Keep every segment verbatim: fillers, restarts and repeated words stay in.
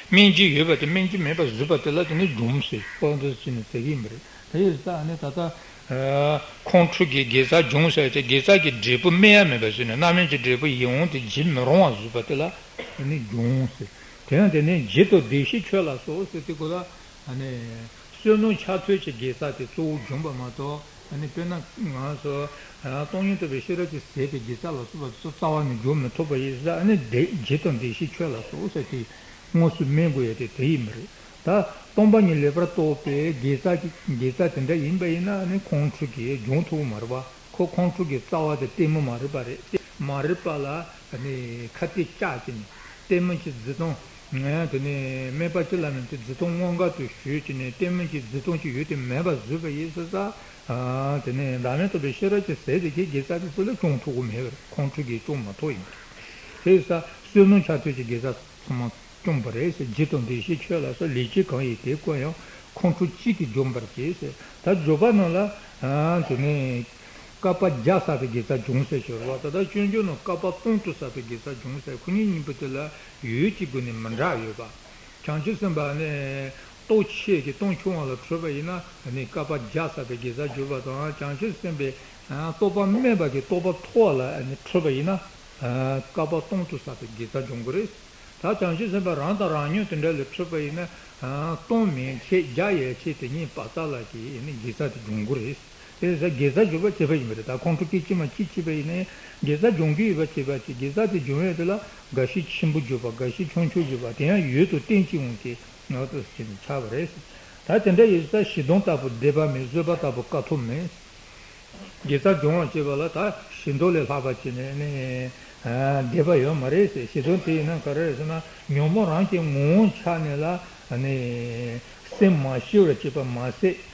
སྨིན་གྱི་ཡོད་པ་དེ་སྨིན་གྱི་མེད་པ་བཟོས་པ་དེ་ལ་དེ་ནི་སྦྱོང་ཟེར། དཔེ་འདི་བྱས་ནས་ཟེར་གྱི་ཡིན་པ་རེད། དེ་ཡིན་ཙང་ནི་ད་ལྟ་ཁོང་ཁྲོ་གིས་དགེ་རྩ་སྦྱོང་ཟེར་ཏེ་དགེ་རྩ་གི་འབྲས་བུ་སྨིན་ཡ་མེད་པ་བཟོས་ནས་རྣམ་སྨིན་གྱི་འབྲས་བུ་ཡིད་འོང་དེ་བྱེད་མི་རུང་བ་བཟོས་པ་དེ་ལ་དེ་ནི་སྦྱོང་ཟེར། དེ་ཡང་དེ་ནི་བྱེད་དང་བདེ་གཤེགས་མཆོད་ལ་སོགས་ཟེར་དེ་གོ་ལ། བསོད་ནམས་ཆ་མཐུན་གྱི་དགེ་རྩ་དེ་གཙོ་བོ་སྦྱོང་བ་མ་གཏོགས། ཨ་ནི་དཔེར་ན་ང་ཚོ་སྟོང་ཉིད་རྟོགས་པའི་ཤེས་རབ་ཀྱིས་ཟད་པའི་དགེ་རྩ་ལ་སོགས་པ་ཚོ་རྩ་བ་ནས་འཇོག་མི་ཐུབ་པ་ཡིན་ཙང་། ཨ་ནི་བདེ་བྱེད་དང་བདེ་གཤེགས་མཆོད་ལ་སོགས་ཟེར་དེ་དངོས་སུ་སྨིན་དགོས་ཡ་དེ་དེ་ཡིན་པ་རེད། ད་སྟོང་པ་ཉིད་ལེགས་པར་རྟོགས་པའི་དགེ་རྩ་གི་དགེ་རྩ་དེ་འདྲ་ཡིན་པ་ཡིན་ན། ཨ་ནི་ཁོང་ཁྲོ་གིས་སྦྱོང་ཐུབ་ཀྱི་མ་རེད་པ། ཁོ་ཁོང་ཁྲོ་གི་རྩ་བ་དེ་ལྟད་མོ་མ་རིག་པ་རེད། མ་རིག་པ་ལ་ནི་ཁ་གཏད་བཅག་བྱས་ནས་ལྟད་མོ་གྱི་རྫི་སྟངས། དེ་ནས་སྨན་པ་སྤྱི་བླ་མས་དེ་རྫི་སྟངས་དངོས་འགལ་དུ་ཞུས་བྱས་ནས་ལྟད་མོ་གྱི་རྫི་སྟངས་ཀྱི་ཡུལ་དེ་མེད་པ་བཟོས་པ་ཡིན་ཙང་། དེ་ནས་བདག་མེད་རྟོགས་པའི་ཤེས་རབ་ཀྱིས་ཟད་པའི་དགེ་རྩ་དེ་ཚོ་ལ་སྐྱོང་ཐུབ་ཀྱི་མེད་པར་ཁོང་ཁྲོ་གིས་སྐྱོང་མ་ཐུབ་ཡིན། དེ་ཡིན་ཙང་བསོད་ནམས་ཆ་མཐུན་གྱི་དགེ་རྩ་ཚང་མ་སྐྱོང་བ་རེད་ཟེར། བྱེད་དང་བདེ་གཤེགས་མཆོད་ལ་སོགས་ལེགས་སྤྱད་གང་ཡིན་དེ་ཀུན་ཡང་ཁོང་ཁྲོ་གཅིག་གིས་འཇོམས་པར་བྱེད་ཟེར། ད་སྦྱོར་བ་རྣམས་ལ་དེ་ནས་བསྐལ་པ་བརྒྱ་བསགས་པའི་དགེ་རྩ་སྦྱོང་ཟེར་གྱི་ཡོད་རེད་པ། ད་ལྟ་སྤྱོད་འཇུག་ནང་བསྐལ་པ་སྟོང་དུ་བསགས་པའི་དགེ་རྩ་སྦྱོང་ཟེར། ཁོ་གཉིས་གཉིས་པོ་དེ་ལ་ཡུལ་གྱི་སྒོ་ནས་མི་འདྲ་ཡོད་པ། བྱང་ཆུབ་སེམས་དཔའ་ནི་སྟོབས་ཆེ་གི་སྟོབས་ཆུང་བ་ལ་འཁྲུལ་པ་ཡིན་ན་ནི་བསྐལ་པ་བརྒྱ་བསགས་པའི་དགེ་རྩ་སྦྱོར་བ་དང་། བྱང་ཆུབ་སེམས་དཔའི་རྟོགས་པ་དམན་པ་གི་རྟོགས་པ་མཐོ་བ་ལ་ནི་འཁྲུལ་པ་ཡིན་ན་བསྐལ་པ་སྟོང་དུ་བསགས་པའི་དགེ་རྩ་སྦྱོང་དགོས་རེད། ད་བྱང་ཆུབ་སེམས་དཔའ་རང་དང་རང་ཉིད་དེ་འདྲ་ལ་འཁྲུལ་པ་ཡིན་ན། སྟོང་མན་ཆད་བརྒྱ་ཡན་ཆད་དེ་ཉིད་བག་ཚ་ལ་གི་ནི་དགེ་རྩ་དེ་སྦྱོང་དགོས་རེད། དེ་ཡིན་ཙང་དགེ་རྩ་སྦྱོར་བ་བྱེད་པ་ཡིན་པ་རེད། ད་ཁོང་ཁྲོ་སྐད་ཅིག་མ་གཅིག་བྱེད་པ་ཡིན་ན་དགེ་རྩ་སྦྱོང་གི་ཡོད་པ་བྱེད་པ་བྱེད། དགེ་རྩ་དེ་སྦྱོང་ཡས་དེ་ལ་འགའ་ཞིག་ཆེན་པོ་སྦྱོར་བ། འགའ་ཞིག་ཆུང་ཆུང་སྦྱོར་བ། དེ་ཡང་ཡུལ་དང་རྟེན་གཅིག་འོང་གི་ངག་ཏུ་ཟིན་ཆགས་པ་རེད། ད་དེ་འདྲ་ཡིན་ཙང་བྱེད་སྟངས་ལྟ་བུ་བཟླས་པ་མེད། བཟོད་པ་ལྟ་བུ་དཀའ་ཐུབ་མེད། དགེ་རྩ་སྦྱོང་བ་བྱེད་པ་ལ་ད་བྱེད་སྟངས་ལས་ལྷག་པ་བྱས་ནས་ནི་བཟླས་པ་ཡོད་མ་རེད་ཟེར། བྱེད་སྟངས་དེ་ཡིན་ན་ག་རེ་རེད་ཟེར་ན། ཉོན་མོངས་རང་གི་ངོ་བོ་ཆ་ནས་ལ་ནི་སེམས་མ་ཤི་བར་བྱེད་པ་མ་ཟད།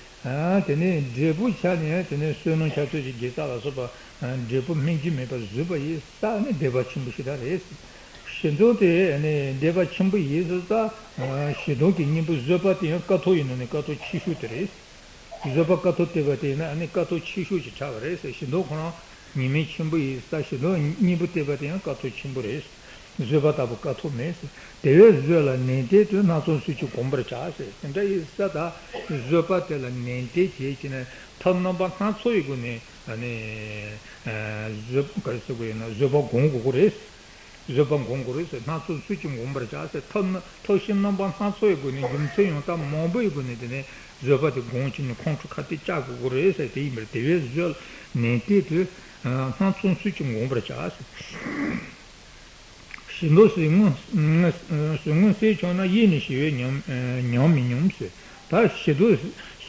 དེ་ནས་འབྲས་བུ་ཆ་ནས་དེ་ནས་བསོད་ནམས་ཆ་མཐུན་གྱི་དགེ་རྩ་ལ་སོགས་པ་འབྲས་བུ་སྨིན་གྱི་མེད་པར་བཟོས་པ་ཡིན་ཙང་ནི་བཟླས་པ་ཆེན་པོ་ཞེ་དྲག་རེད། བྱེད་སྟངས་དེ་ནི་བཟླས་པ་ཆེན་པོ་ཡིན་ཙང་། བྱེད་སྟངས་ཀྱི་གཉེན་པོ་བཟོད་པ་དེ་ཡང་དཀའ་ཐུབ་ཡིན་ནོ་ནི་དཀའ་ཐུབ་ཆེ་ཤོས་དེ་རེད། བཟོད་པ་དཀའ་ཐུབ་བསྟན་པ་དེ་ཡིན་ན་ནི་དཀའ་ཐུབ་ཆེ་ཤོས་ཅིག་ཆགས་པ་རེད་ཟེར། བྱེད་སྟངས་ཁོ་རང་ཉེས་དམིགས་ཆེན་པོ་ཡིན་ཙང་། བྱེད་སྟངས་གཉེན་པོ་བསྟན་པ་དེ་ཡང་དཀའ་ཐུབ་ཆེན་པོ་རེད། བཟོད་པ་ལྟ་བུ་དཀའ་ཐུབ་མེད་ཟེར། དེ་བས་བཟོད་ལ་ནན་ཏན་དུ་སྣ་ཚོགས་ཚུལ་གྱིས་བསྒོམ་པར་བྱ་ཟེར། དེ་འདྲ་ཡིན་ཙང་ད་བཟོད་པ་དེ་ལ་ནན་ཏན་བྱེད་ཀྱི་ནས་ཐབས་རྣམ་པ་སྣ་ཚོགས་ཀྱི་སྒོ་ནས་ནི་བཟོད་ག་རེ་ཟེར་དགོས་ཡིན་ན་བཟོད་པ་བསྒོམ་དགོས་ཀྱི་རེད། བཟོད་པ་བསྒོམ་དགོས་རེད་ཟེར། སྣ་ཚོགས་ཚུལ་གྱིས་བསྒོམ་པར་བྱ་ཟེར། ཐབས་ན་ཐབས་ཤེས་རྣམ་པ་སྣ་ཚོགས་ཀྱི་སྒོ་ནས་རྒྱུ་མཚན་ཡང་དག་མང་པོའི་སྒོ་ནས་དེ་ནས་བཟོད་པ་དེ་བསྒོམ་བྱས་ནས་ཁོང་ཁྲོ་ཁ་གཏད་བཅག་དགོས་ཀྱི་རེད་ཟེར། དེ་ཡིན་པར་དེ་བས་བཟོད་ལ་ནན་ཏན་དུ་སྣ་ཚོགས་ཚུལ་གྱིས་བསྒོམ་པར་བྱ་ཟེར། བྱིས་པ་ཟུག་རྔུ་ཟུག་རྔུ་བསལ་ཆུང་ན་ཡིད་ནི་ཞི་བས་ཉམས་ཉམས་མི་ཉམས་ཟེར། ད་བྱིས་པ་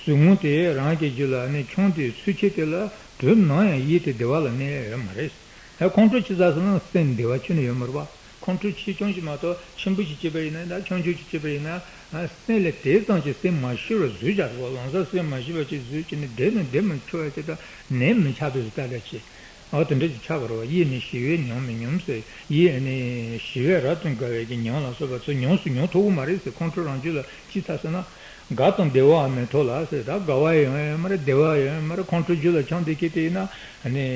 ཟུག་རྔུ་དེ་རང་གི་རྒྱུད་ལ་ནི་ཆུང་དུས་ཚུལ་ཁྲིམས་དེ་ལ་དུས་ནམ་ཡང་ཡིད་དེ་བདེ་བ་ལ་གནས་ཡོད་མ་རེད། ད་ཁོང་ཁྲོ་ཅི་ཙམ་ཟེར་ན་སེམས་བདེ་བ་ཁྱོན་ནས་ཡོད་མ་རེད་པ། ཁོང་ཁྲོ་ཆེ་ཆུང་ཞིག་མ་གཏོགས། ཆེན་པོ་ཞིག་བྱས་པ་ཡིན་ན། ད་ཆུང་ཆུང་ཞིག་བྱས་པ་ཡིན་ན། ཨ་སེམས་ལ་དེ་ཙམ་གྱིས་སེམས་མ་ཞི་བར་བཟོས་བཞག་རེད་པ། ལམ་སང་སེམས་མ་ཞི་བ་ཅིག་བཟོས་བྱས་ནས་བདེ་ནི་བདེ་མི་ཆོག་པ་ཅིག་དང་། ནད་མི་ཆགས་པའི་ལྟ་བ་ཅིག་ཨོ་དེ་འདྲ་ཅིག་ཆགས་པ་རེད་པ། ཡིད་ནི་ཞི་བས་ཉམས་མི་ཉམས་ཟེར། ཡིད་ནི་ཞི་བས་རབ་ཏུ་དགའ་བའི་གི་ཉམས་ལ་སོགས་པ་ཚོ་ཉམས་སུ་མྱོང་ཐུབ་ཀྱི་མ་རེད་ཟེར། ཁོང་ཁྲོ་རང་རྒྱུད་ལ་ཅི་ཙམ་ཟེར་ན། དགའ་དང་བདེ་བའང་མི་ཐོབ་ལ་ཟེར། ད་དགའ་བ་ཡང་ཡོད་མ་རེད། བདེ་བ་ཡང་ཡོད་མ་རེད། ཁོང་ཁྲོ་རྒྱུད་ལ་འཆང་བསྡད་མཁན་དེ་ཡིན་ན། ཨ་ནི་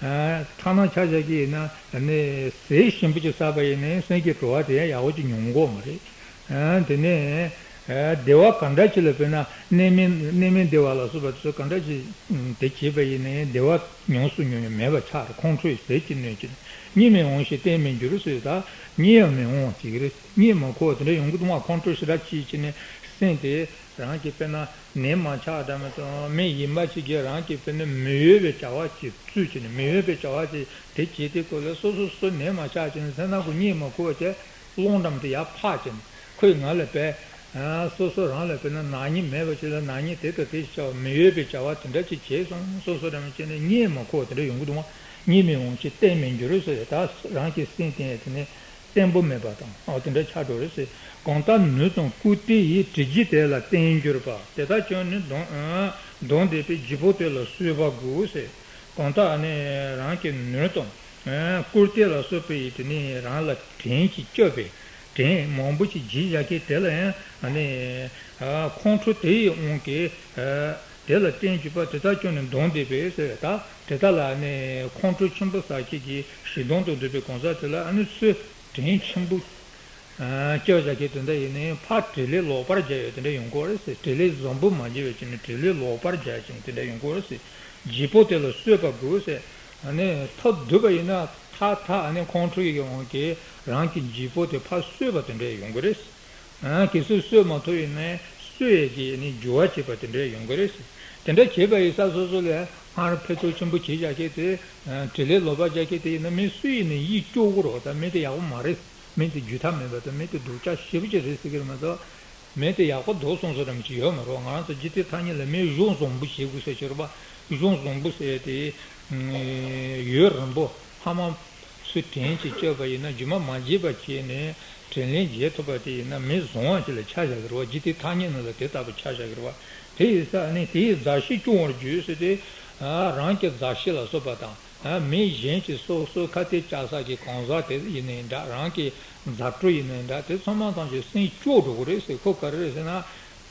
ཨ་ཐ་ན་ཆ་བཞག་གི་ཡིན་ན། ཨ་ནི་ཟས་ཞིམ་པོ་ཅིག་བཟས་པ་ཡིན་ནའི་སེམས་ཀྱི་བྲོ་བ་དེ་ཡང་ཡག་པོ་ཅིག་མྱོང་གི་ཡོད་མ་རེད། ཨ་དེ་ནས་ཨ་བདེ་བ་ག་འདྲ་ཅིག་ལ། དཔེར་ན་གནས་མལ་གནས་མལ་བདེ་བ་ལ་སོགས་པ་དེ་ཚོ་ག་འདྲ་ཅིག་དེ་བྱས་པ་ཡིན་ནའི་བདེ་བ་ཉམས་སུ་མྱོང་ཡ་མེད་པ་ཆགས་རེད། ཁོང་ཁྲོས་ཟས་ཀྱི་གནོད་ཀྱིས། གཉིད་མི་འོང་ཞིང་གཏན་མི་འགྱུར་ཟེར། ད་གཉིད་ཡང་མི་འོང་ཅིག་རེད། གཉིད་མ་ཁུག་པ་དེ་འདྲ་ཡོང་གི་འདུག་མ། ཁོང་ཁྲོ་ཞེ་དྲག་སྐྱེས་བྱས་ནས་སེམས་དེ་རང་གི་དཔེར་ན་ནད་མ་ཆགས་འདྲ་མི་ཚོ་མི་ཡིན་པ་ཅིག་གིས་རང་གི་དཔེར་ན་མི་འོས་པའི་བྱ་བ་ཅིག་བཙུགས་བྱས་ནས། མི་འོས་པའི་བྱ་བ་ཅིག་དེ་བྱས་དེ་སྐོར་ལ་སོ་སོ་སོ་ནད་མ་ཆགས་བྱས་ནས་སེམས་ནང་གི་གཉིད་མ་ཁུག་པ་བྱས། རླུང་འགྲམ་དུ་ཡར་འཕགས་བྱས་ནས། ཁོས་ང་ལ་བས། ཨ་སོ་སོ་རང་ལ་དཔེར་ན་ནག་ཉེས་མེད་པ་ཅིག་ལ་ནག་ཉེས་དེ་དང་དེ་ཞིག་བྱ་བ། མི་འོས་པའི་བྱ་བ་དེ་འདྲ་ཅིག་བྱས་སོང་། སོ་སོ་རང་བྱས་ནས་གཉིད་མ་ཁུག་པ་དེ་འདྲ་ཡོང་གི་འདུག་མ། གཉིད་མི་འོང་ཞིང་གཏན་མི་འགྱུར་ཟེར། ད་རང་གི་སེམས་དེ་དེ་ནས་བརྟན་པོ་མེད་པ་དང་། ཨོ་དེ་འདྲ་ཆགས་འགྲོ་རེད་ཟེར། གང་ལྟར་ནུས་དང་བཀུར་སྟི་ཡིས། དྲི་རྒྱས་དེ་ལ་བརྟེན་གྱུར་པ། དེ་དག་ཀྱང་ནི་གདོན་གདོན་འདོད་པའི་བྱེད་པོ་དེ་ལ་གསོད་པ་དགོས་ཟེར། གང་ལྟར་ནི་རང་གི་ནུས་དང་བཀུར་སྟི་ལ་སོགས་པའི་དེ་ནི་རང་ལ་བྲན་གྱིས་བསྐྱབས་པའི། བྲན་མང་པོ་ཞིག་བྱས་བཞག་མཁན་དེ་ལ་ཡང་ཨ་ནི་ཨ་ཁོང་ཁྲོ་དེ་ཡི་དབང་གིས་ཨ་དེ་ལ་བརྟེན་གྱུར་པ། དེ་དག་ཀྱང་ནི་གདོན་འདོད་པའི་ཟེར། ད་དེ་དག་ལ་ཨ་ནི་ཁོང་ཁྲོ་ཆེན་པོ་ཟ་མཁན་གྱི་བྱེད་སྟངས་དང་འདོད་པའི་གང་ཟག་དེ་ལ་ཨ་ནི་སུས་བྲན་ཆེན་པོ་ སྐྱོ་བཞག་མཁན་དེ་འདྲ་ཡིན་ནའི་ཕར་བྲེལ་ལས་ལོག་པར་བྱས་ཡོད་དེ་འདྲ་ཡོང་གི་རེད་ཟེར། བྲེལ་ལས་བཟང་པོ་མ་བྱས་པའི་ཕྱིར་ནི་བྲེལ་ལས་ལོག་པར་བྱས་ཀྱང་དེ་འདྲ་ཡོང་གི་རེད་ཟེར། བརྗེ་པོ་དེ་ལ་གསོད་པ་དགོས་ཟེར། ཨ་ནི་ཐབས་བསྡུས་པ་ཡིན་ན་ཐ་ཐ་ཨ་ནི་ཁོང་ཁྲོ་ཡི་གི་དབང་གིས་རང་གི་བརྗེ་པོ་དེ་ཕར་གསོད་པ་དེ་འདྲ་ཡོང་གི་རེད། ཨ་གལ་སྲིད་གསོད་མ་ཐུབ་ཡིན་ནའི་གསོད་ཡས་ཀྱི་ནི་འགྱུར་བ་བྱེད་པ་དེ་འདྲ་ཡོང་གི་རེད། དེ་འདྲ་བྱེད་པ་ཡིན་ས་སོ་སོ་ལ་སྔར་ཕན་ཐོགས་ཆེན་པོ་བྱེད་བཞག་མཁན་དེ། བྲེལ་ལས་ལོག་པར་བྱེད་མཁན་དེ་ཡིན་ན་མི་སུ་ཡིན་ནའི་ཡིད་སྐྱོ་གི་རེད་བ། ད་མི་དེ་ཡག་པོ་མ་རེད། མི་དེ་རྒྱུ་མཐའ་མེད་པ་དང་མི་དེ་སྡུག་ཅག་ཞེ་པོ་ཅིག་རེད་ཟེར་གི་རེད་མ་གཏོགས། མི་དེ་ཡག་པོ་འདུག་སོང་ཟེར་རམ་ཅིག་ཡོད་མ་རེད། ང་རང་ཚོ་འཇིག་རྟེན་ཐ་སྙད་ལ་མི་གཞུང་བཟང་པོ་བྱེད་དགོས་ཟེར་གྱི་རེད་བ། གཞུང་བཟང་པོ་ཟེར་དེ་ཡུན་རིང་པོ་ཕ་མ་ཚུལ་དྲན་གྱིས་སྤྱོད་པ་ཡིན་ན། རྒྱུ་མ་མ་བརྗེད་པ་བྱས་ནས་དྲིན་ལན་འཇལ་ཐུབ་པ་དེ་ཡིན་ན་མི་བཟང་བ་ཞིག་ལ་ཆ་བཞག་གི་རེད་བ། འཇིག་རྟེན་ཐ་སྙད་ནང་ལ་དེ་ལྟ་བུ་ཆ་བཞག་གི་རེད་བ། དེ་ཡིན་ཙང་ནི་དེའི་མཛའ་བཤེས་སྐྱོང་བར་བྱོས་ཟེར་ཏེ། རང་གི་མཛའ་བཤེས་ལ་སོགས་པ་དང་། མི་གཞན་གྱིས་སོ་སོའི་ཁ་གཏད་བཅག་ས་གི་གང་ཟག་དེ་ཡིན་ནའི་འདྲ། རང་གི་མཛའ་གྲོགས་ཡིན་ནའི་འདྲ། དེ་ཚང་མ་ཐམས་ཅད་སེམས་སྐྱོ་འགྲོ་གི་རེད་ཟེར། ཁོ་ག་རེ་རེད་ཟེར་ན།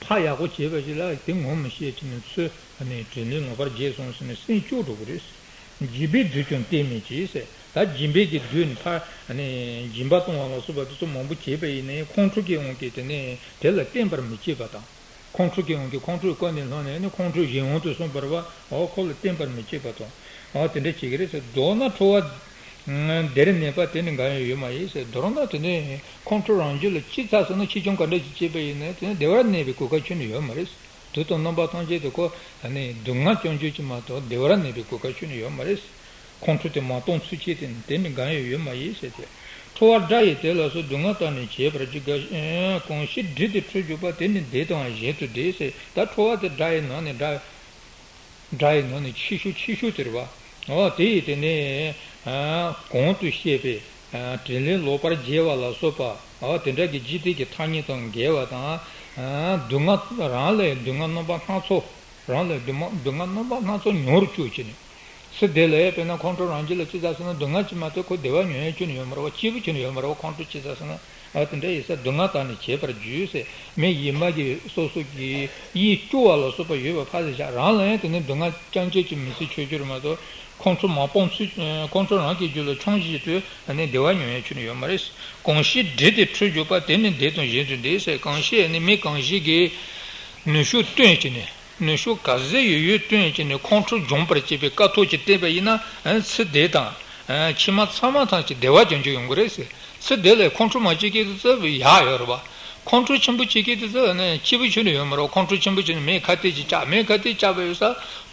ཕར་ཡག་པོ་བྱས་པ་ཞིག་ལ་དེ་ངོ་མི་ཤེས་ཀྱི་ནི་ཚུལ་ནི་དྲིན་ལན་ལོག་པར་འཇལ་སོང་ཟེར་ནས་སེམས་སྐྱོ་འགྲོ་གི་རེད། བརྗེ་པོས་བསྡུས་ཀྱང་བརྟན་མི་བྱེད་ཟེར། ད་སྦྱིན་པས་ཀྱིས་བསྡུས་ནས་ཕར་ནི་སྦྱིན་པ་གཏོང་བ་ལ་སོགས་པ་དེ་ཚོ་མང་པོ་བྱས་པ་ཡིན་ནའི་ཁོང་ཁྲོ་གི་དབང་གིས་དེ་ནི་དེ་ལ་བརྟེན་པར་མི་བྱེད་པ་དང་། ཁོང་ཁྲོ་གི་དབང་གིས་ཁོང་ཁྲོས་ཀུན་ནས་བསླངས་ནས་ནི་ཁོང་ཁྲོའི་གཞན་དབང་དུ་སོང་བར་བ། འོ་ཁོ་ལ་བརྟེན་པར་མི་བྱེད་པ་དང་། འོ་དེ་འདྲ་བྱེད་ཀྱི་རེད་ཟེར། མདོར་ན་ཁྲོ་བ་བདེར་གནས་པ་དེ་ནི་འགའ་ཡང་ཡོད་མ་ཡིན་ཟེར། མདོར་ན་དེ་ནི་ཁོང་ཁྲོ་རང་རྒྱུད་ལ་སྐྱེས་ཚར་སོང་ན་ཆེ་ཆུང་ག་འདྲ་ཞིག་སྐྱེས་པ་ཡིན་ནའི་དེ་ནི་བདེ་བར་གནས་པའི་གོ་སྐབས་ཁྱོན་ནས་ཡོད་མ་རེད། དུག་དང་རྣམ་པ་ཐམས་ཅད་དེ་ཁོ་ནི་སྡུག་བསྔལ་རྐྱང་རྐྱང་ཅིག་མ་གཏོགས་བདེ་བར་གནས་པའི་གོ་སྐབས་ཁྱོན་ནས་ཡོད་མ་རེད། ཁོང་ཁྲོ་དེ་མ་སྟོང་ཚུལ་ཁྱེར་དེ་ནི་དེ་ནི་འགའ་ཡང་ཡོད་མ་ཡིན་ཟེར་ཏེ། ཁྲོ་བ་དགྲ་ཡིས་དེ་ལ་སོགས་སྡུག་བསྔལ་བཏང་ནས་བྱེད་པར་འགྱུར་ག་གང་ཞིག་འདྲིས་ཏེ་ཁྲོས་གྱུར་པ་དེ་ནི་བདེ་དང་གཞན་དུ་བདེ་ཟེར། ད་ཁྲོ་བ་དེ་དགྲ་ཡི་ནང་ནས་དགྲ། དགྲ་ཡི་ནང་ནས་ཆེ་ཤོས་ཆེ་ཤོས་དེ་རེད་བ། འོ་དེ་ཡིས་དེ་ནས་གོང་དུ་བཤད་པའི་དྲིན་ལན་ལོག་པར་འཇལ་བ་ལ་སོགས་པ། འོ་དེ་འདྲ་གི་འཇིག་རྟེན་གྱི་ཐ་སྙད་དང་འགལ་བ་དང་། སྡུག་བསྔལ་རང་ལས་སྡུག་བསྔལ་རྣམ་པ་སྣ་ཚོགས། རང་ལས་སྡུག་བསྔལ་སྡུག་བསྔལ་རྣམ་པ་སྣ་ཚོགས་མྱོང་རུ་བཅུག་བྱས་ནས། ཚེ་འདི་ལ་དཔེར་ན་ཁོང་ཁྲོ་རང་རྒྱུད་ལ་སྐྱེས་ཚར་སོང་ན་སྡུག་བསྔལ་ཅིག་མ་གཏོགས་ཁོ་བདེ་བ་མྱོང་ཡ་ཁྱོན་ནས་ཡོད་མ་རེད་བ། སྐྱིད་པོ་ཁྱོན་ནས་ཡོད་མ་རེད་བ། ཁོང་ཁྲོ་སྐྱེས་ཚར་སོང་ན། ཨ་དེ་འདྲ་ཡིན་ས་སྡུག་བསྔལ་དག་ནི་བྱེད་པར་འགྱུར་ཟེར། མི་ཡིད་མ་གི་སོ་སོ་གི་ཡིད་སྐྱོ་བ་ལ་སོགས་པ་ཡོད་པ་ཕར་ཟེར་བཞག་རང་ལ་ཡང་དེ་ནི་སྡུག་བསྔལ་རྐྱང་རྐྱང་ཅིག་མི་སྲིད་ཆོག་རྒྱུ་རེད་མ་གཏོགས། ཁོང་ཁྲོ་མ་སྤོང་ཚུལ་ཁོང་ཁྲོ་རང་གི་རྒྱུད་ལ་ཆུང་ཞིག་དུས་ཨ་ནི་བདེ་བ་མྱོང་ཡ་ཁྱོན་ནས་ཡོད་མ་རེད། གང་ཞིག་འདྲིས་ཏེ་ཁྲོས་གྱུར་པ་དེ་ནི་བདེ་དང་གཞན་དུ་བདེ་ཟེར། གང་ཞིག་ཨ་ནི་མི་གང་ཞིག་གིས་ནུས་ཤུགས་བཏོན་བྱས་ནས། ནུས་ཤུགས་ག་ཚད་ཡོད་ཡོད་བཏོན་བྱས་ནས་ཁོང་ཁྲོ་འཇོམས་པར་བྱེད་པའི་དཀའ་ཐུབ་ཅིག་བསྟན་པ་ཡིན་ན། ཨ་ཚེ་འདི་དང་ཕྱི་མ་ཚང་མ་ཐམས་ཅད་བདེ་བ་ཅན་ཅིག་ཡོང་གི་རེད་ཟེར། ཚེ་འདི་ལ་ཁོང་ཁྲོ་མ་སྐྱེ་མཁན་དེ་ཚོ་ཡག་ཡོད་རེད་བ། ཁོང་ཁྲོ་ཆེན་པོ་སྐྱེ་མཁན་དེ་ཚོ་ནི་སྐྱིད་པོ་ཁྱོན་ནས་ཡོད་མ་རེད། ཁོང་ཁྲོ་ཆེན་པོ་སྐྱེས་ནས་མེ་ཁ་གཏད་ཅིག་བཅག་མེ་ཁ་གཏད་བཅག་པ་ཡོད་ས་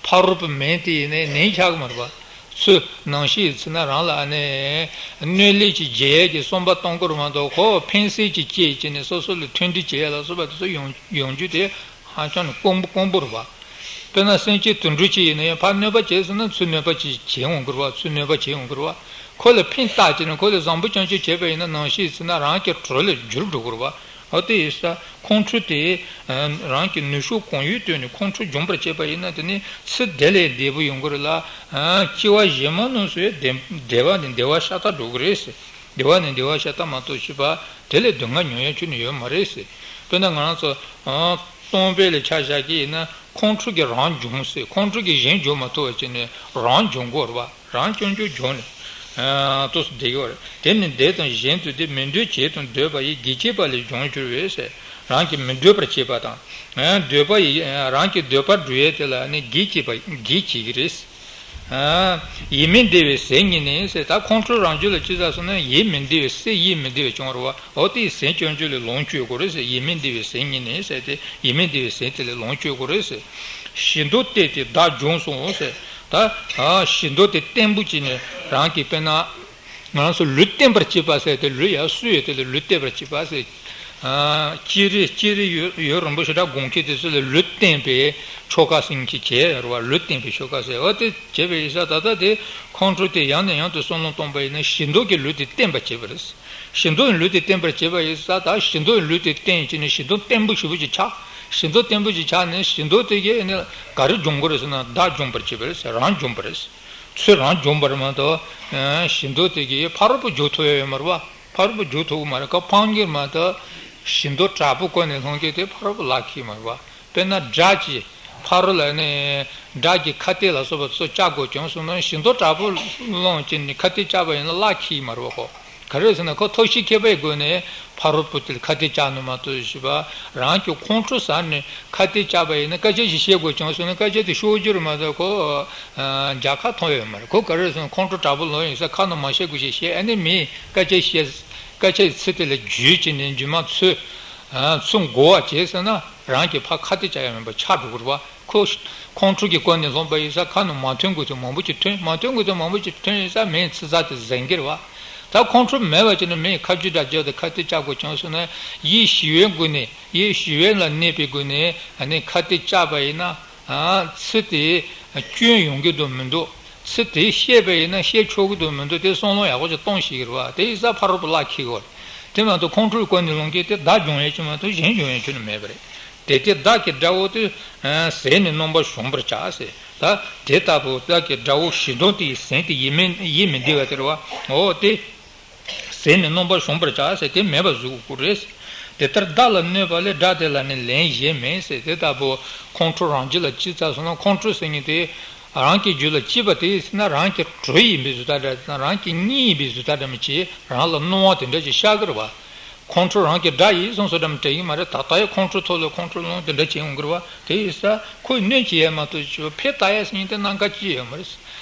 ཕ་རོལ་པོ་མེ་དེ་ཡིན་ནའི་ནན་ཆགས་ཀྱི་མ་རེད་བ། ཚུར་ནང་ཤེད་ཡིན་ཚུལ་ན་རང་ལ་ཨ་ནི་གནོད་ལས་ཀྱི་རྒྱལ་ཡས་ཀྱི་བསམ་པ་གཏོང་དགོས་རེད་མ་གཏོགས་ཁོ་ཕན་སེམས་ཀྱི་སྐྱེས་བྱས་ནས་སོ་སོ་ལ་མཐུན་སྒྲིལ་བྱེད་ཡ་ལ་སོགས་པ་དེ་ཚོ་ཡོང་ཡོང་རྒྱུ་དེ་ཧ་ཅང་ནས་དཀོན་པོ་དཀོན་པོ་རེད་བ། དཔེར་ན་སེམས་ཅན་དུད་འགྲོ་གཅིག་ཡིན་ན་ཡང་ཕར་གནོད་པ་བྱས་སོང་ན་ཚུར་གནོད་པ་ཅིག་བྱེད་འོང་གི་རེད་བ། ཚུར་གནོད་པ་བྱེད་འོང་གི་རེད་བ། ཁོ་ལ་ཕན་བཏགས་བྱས་ནས་ཁོ་ལ་བཟང་པོ་རྐྱང་རྐྱང་བྱས་པ་ཡིན་ན་ནང་ཤེད་ཡིན་ཚུལ་ན་རང་གི་གྲོགས་ལ་འགྱུར་འགྲོ་གི་རེད་བ། འོ་དེ་ཡིན་ས་ཁོང་ཁྲོ་དེ་རང་གི་ནུས་ཤུགས་གང་ཡོད་བཏོན་ནས་ཁོང་ཁྲོ་འཇོམས་པར་བྱེད་པ་ཡིན་ན་དེ་ནི་ཚེ་འདི་ལས་བདེ་པོ་ཡོང་གི་རེད་ལ། སྐྱེ་བ་གཞན་མ་རྣམས་སུ་བདེ་བདེ་བ་ནི་བདེ་བ་ཤ་སྟག་འགྲོ་གི་རེད་ཟེར། བདེ་བ་ནི་བདེ་བ་ཤ་སྟག་མ་གཏོགས་ཤི་བ་དེ་ལས་སྡུག་བསྔལ་མྱོང་ཡ་ཁྱོན་ནས་ཡོད་མ་རེད་ཟེར། དཔེར་ན་ང་རང་ཚོ་སྟོང་པའི་ལ་ཆ་བཞག་གི་ཡིན་ན་ཁོང་ཁྲོ་གིས་རང་འཇོམས་ཟེར། ཁོང་ཁྲོ་གིས་གཞན་འཇོམས་མ་ཐུབ་པ་བྱས་ནས་རང་འཇོམས་དགོས་རེད་བ། རང་སྐྱོན་བརྗོད་འཇོག་ནས། ཨ་ཏོག་ཙམ་བསྡད་ཡོད་རེད། དེ་ནི་བདེ་དང་གཞན་དུ་བདེ། མི་འདོད་བྱས་དང་འདོད་པ་ཡི། གེགས་བྱེད་པ་ལས་བྱུང་གྱུར་བས་ཟེར། རང་གིས་མི་འདོད་པར་བྱས་པ་དང་། ཨ་འདོད་པ་ཡི་ཨ་རང་གི་འདོད་པ་སྒྲུབ་ཡས་དེ་ལ་ནི་གེགས་བྱེད་པ་གེགས་བྱེད་ཀྱི་རེད། ཨ་ཡིད་མི་བདེ་བའི་ཟས་ཉིད་ནི་ཟེར། ད་ཁོང་ཁྲོ་རང་རྒྱུད་ལ་ཅི་ཟ་སོང་ན་ཡིད་མི་བདེ་བའི་སྲེད་ཡིད་མི་བདེ་བའི་བྱུང་བ་རེད་བ། འོ་དེ་ཡི་ཟས་སྤྱོད་རྒྱུ་ལས་ལོངས་སྤྱོད་དགོས་རེད་ཟེར། ཡིད་མི་བདེ་བའི་ཟས་ཉིད་ནི་ཟེར་ཏེ་ཡིད་མི་བདེ་བའི་ཟས་དེ་ལས་ལོངས་སྤྱོད་དགོས་རེད་ཟེར། བཞི་མདོ་བསྟེན་ཏེ་བདག་འཇོམས་སོ་ཟེར། ད་ཨ་བཞི་མདོ་དེ་བརྟན་པོ་བྱས་ནས་རང་གིས་དཔེར་ན་ང་རང་ཚོ་ལུས་བརྟན་པར་བྱེད་པ་ཟེར་ཏེ་ལུས་ཡར་གསོ་ཡས་དེ་ལ་ལུས་བརྟན་པར་བྱེད་པ་ཟེར། ཨ་ལྕེ་རིས་ལྕེ་རིས་ཡུན་ཡུན་རིང་པོ་ཞེ་དྲག་སྒོམ་མཁན་དེ་ཚོ་ལ་ལུས་བརྟན་པའི་ཆོ་ག་ཟེར་མཁན་ཅིག་བྱས་ཡོད་རེད་བ། ལུས་བརྟན་པའི་ཆོ་ག་ཟེར་བ་དེ་བྱས་པ་ཡིན་ཙང་ད་ལྟ་དེ་ཁོང་ཁྲོ་དེ་ཡང་ནས་ཡང་དུ་བསམ་བློ་གཏོང་པ་ཡིན་ན་བཞི་མདོ་གིས་ལུས་དེ་བརྟན་པར་བྱེད་པ་རེད། བཞི་མདོ་ནི་ལུས་དེ་བརྟན་པར་བྱེད་པ་ཡིན་ཙང་ད་བཞི་མདོ་ནི་ལུས་དེ་བརྟན་བྱས་ནས་བཞི་མདོ་བརྟན་པོ་ཞེ་པོ་ཅིག་ཆགས། བཞི་མདོ་བརྟན་པོ་ཅིག་ཆགས་ནས་བཞི་མདོ་དེ་གིས་ནི་ག་རེ་འཇོམས་དགོས་རེད་ཟེར་ན་བདག་འཇོམས་པར་བྱེད་པ་རེད་ཟེར། རང་འཇོམས་པ་རེད། ཚུར་རང་འཇོམས་པ་རེད་མ་གཏོགས་བཞི་མདོ་དེ་གིས་ཕ་རོལ་པོ་རྒྱུག་ཐུབ་ཡ་ཡོད་མ་རེད་བ། ཕ་རོལ་པོ་རྒྱུག་ཐུབ་ཀྱི་མ་རེད། ཁོ་ཕངས་ཀྱི་མ་གཏོགས་བཞི་མདོ་དྲག་པོ་ཀུན་ནས་སློང་མཁན་དེ་ཕ་རོལ་པོ་ལག་ཁྱེར་མ་རེད་བ། དཔེར་ན་སྒྲ་གི་ཕ་རོལ་ལ་ནི་སྒྲ་གི་ཁ་གཏད་ལ་སོགས་པ་ཚོ་བཅག་དགོས་བྱུང་སོང་ན་བཞི་མདོ་དྲག་པོ་སློང་བྱས་ནས་ཁ་གཏད་བཅག་པ་ཡིན་ན་ལག་ཁྱེར་མ་རེད་བ་ཁོ། ག་རེ་ཟེར་ན་ཁོ་ཐབས་ཤེས་མཁས་པའི་སྒོ་ནས་ཕ་རོལ་པོ་དེ་ལ་ཁ་གཏད་བཅག་ནི་མ་གཏོགས་ཞེས་པ། རང་གི་ཁོང་ཁྲོ་ཟ་ནས་ཁ་གཏད་བཅག་པ་ཡིན་ན་སྐད་ཆ་ཞིག་བཤད་དགོས་བྱུང་སོང་ན་སྐད་ཆ་དེ་ཤོར་རྒྱུ་རེད་མ་གཏོགས་ཁོ་རྒྱལ་ཁ་ཐོབ་ཡོད་མ་རེད། ཁོ་ག་རེ་ཟེར་ན་ཁོང་ཁྲོ་དྲག་པོ་ལངས་ཡོད་ས། ཁ་ནང་མ་བཤད་དགོས་ཞེས་བཤད། ཨ་ནི་མིས་སྐད་ཆ་བཤད། སྐད་ཆ་ཡི་ཚིག་དེ་ལ་རྒྱུས་བྱས་ནས་རྒྱུ་མ་ཚོད་ཚོད་འགོ་བ་བྱས་ཟེར་ན་རང་གི་ཕ་ཁ་གཏད་བཅག་ཡ་མིན་པ་ཆགས་འགྲོ་གི་རེད་བ། ཁོ་ཁོང་ཁྲོ་གི་སྐོར་ནས་ལངས་པ་ཡིན་ས། ཁ་ནང་མ་ཐོན་དགོས་དོན་མང་པོ་ཅིག་ཐོན། མ་ཐོན་དགོས་དོན་མང་པོ་ཅིག་ཐོན་ཡིན་ས། མིའི་ཚིག་རྩ་དེ་ཟིན་གྱི་རེད་བ། ད་ཁོང་ཁྲོ་མེད་པ་བྱས་ན་མིའི་ཁ་རྒྱུད་འདྲ་རྒྱུ་དེ་ཁ་གཏད་བཅག་དགོས་བྱུང་སོང་ན། ཡིད་ཞི་བའི་སྒོ་ནས། ཡིད་ཞི་བའི་ལ་གནས་པའི་སྒོ་ནས་ཨ་ནི་ཁ་གཏད་བཅག་པ་ཡིན་ན། ཨ། ཚིག་དེ་སྐྱོན་ཡོང་གི་འདུག་མི་འདུག་ཚིག་དེ་བཤད་པ་ཡིན་ན་བཤད་ཆོག་གི་འདུག་མི་འདུག་དེ་བསམ་བློ་ཡག་པོ་ཅིག་གཏོང་ཤེས་ཀྱི་རེད་བ། དེ་ཡིན་ས་ཕ་རོལ་པོ་བརླག་འཁྱེར་གི་རེད། དེ་མ་གཏོགས་ཁོང་ཁྲོའི་སྐོར་ནས་ལངས་མཁན་དེ་བདག་སྦྱོང་ཡས་ཅིག་མ་གཏོགས་གཞན་སྦྱོང་ཡས་ཁྱོན་ནས་མེད་པ་རེད། དེ་དེ་བདག་གི་དགྲ་བོ་དེ་ཟས་ནི་རྣམ་པར་གཞོམ་པར་བྱ་ཟེར། ད་དེ་ལྟ་བུ་བདག་གི་དགྲ་བོ་ཞེ་སྡང་དེ་ཡི་ཟས་དེ་ཡིད་མི་ཡིད་མི་བདེ་བ་དེ་རེད་བ། འོ་དེ། ཟས་ནི་རྣམ་པར་གཞོམ་པར་བྱ་ཟེར། དེ་མེད་པར་བཟོ་དགོས་རེད། དེ་ལྟར་བདག་ལ་གནོད་པ་ལས། དགྲ་དེ་ལ་ནི་ལན་གཞན་མེད་ཟེར། དེ་ལྟ་བུ་ཁོང་ཁྲོ་རང་རྒྱུད་ལ་སྐྱེས་ཚར་སོང་ན། ཁོང་ཁྲོ་ཟེར་མཁན་དེ་རང་གི་རྒྱུད་ལ་སྐྱེས་པ་དེ་ཡིན་ན་རང་གི་དགྲ་ཡིན་པའི་བཟོ་ལྟ་འདྲ་དང་། རང་གི་གཉེན་ཡིན་པའི་བཟོ་ལྟ་འདྲ་མི་བྱེད། རང་ལ་གནོད་པ་དེ་འདྲ་ཞིག་བཤགས་ཀྱི་རེད་བ། ཁོང་ཁྲོ་རང་གི་དགྲ་ཡིན་སོང་སོ་འདྲ་མི་དྲན་གྱི་མ་རེད། ད་ལྟ་ཡང་ཁོང་ཁྲོ་ཐོག་ལ་ཁོང་ཁྲོ་ལངས་དེ་འདྲ་བྱེད་ཡོང་གི་རེད་བ། དེ་ཡིན་ས་ཁོས་གནོད་བྱེད་ཡས་མ་གཏོགས་ཕན་བཏགས་ཡས་ཟེར་མཁན་དེ་ནམ་མཁའ་སྐྱེ་ཡོད་མ་རེད།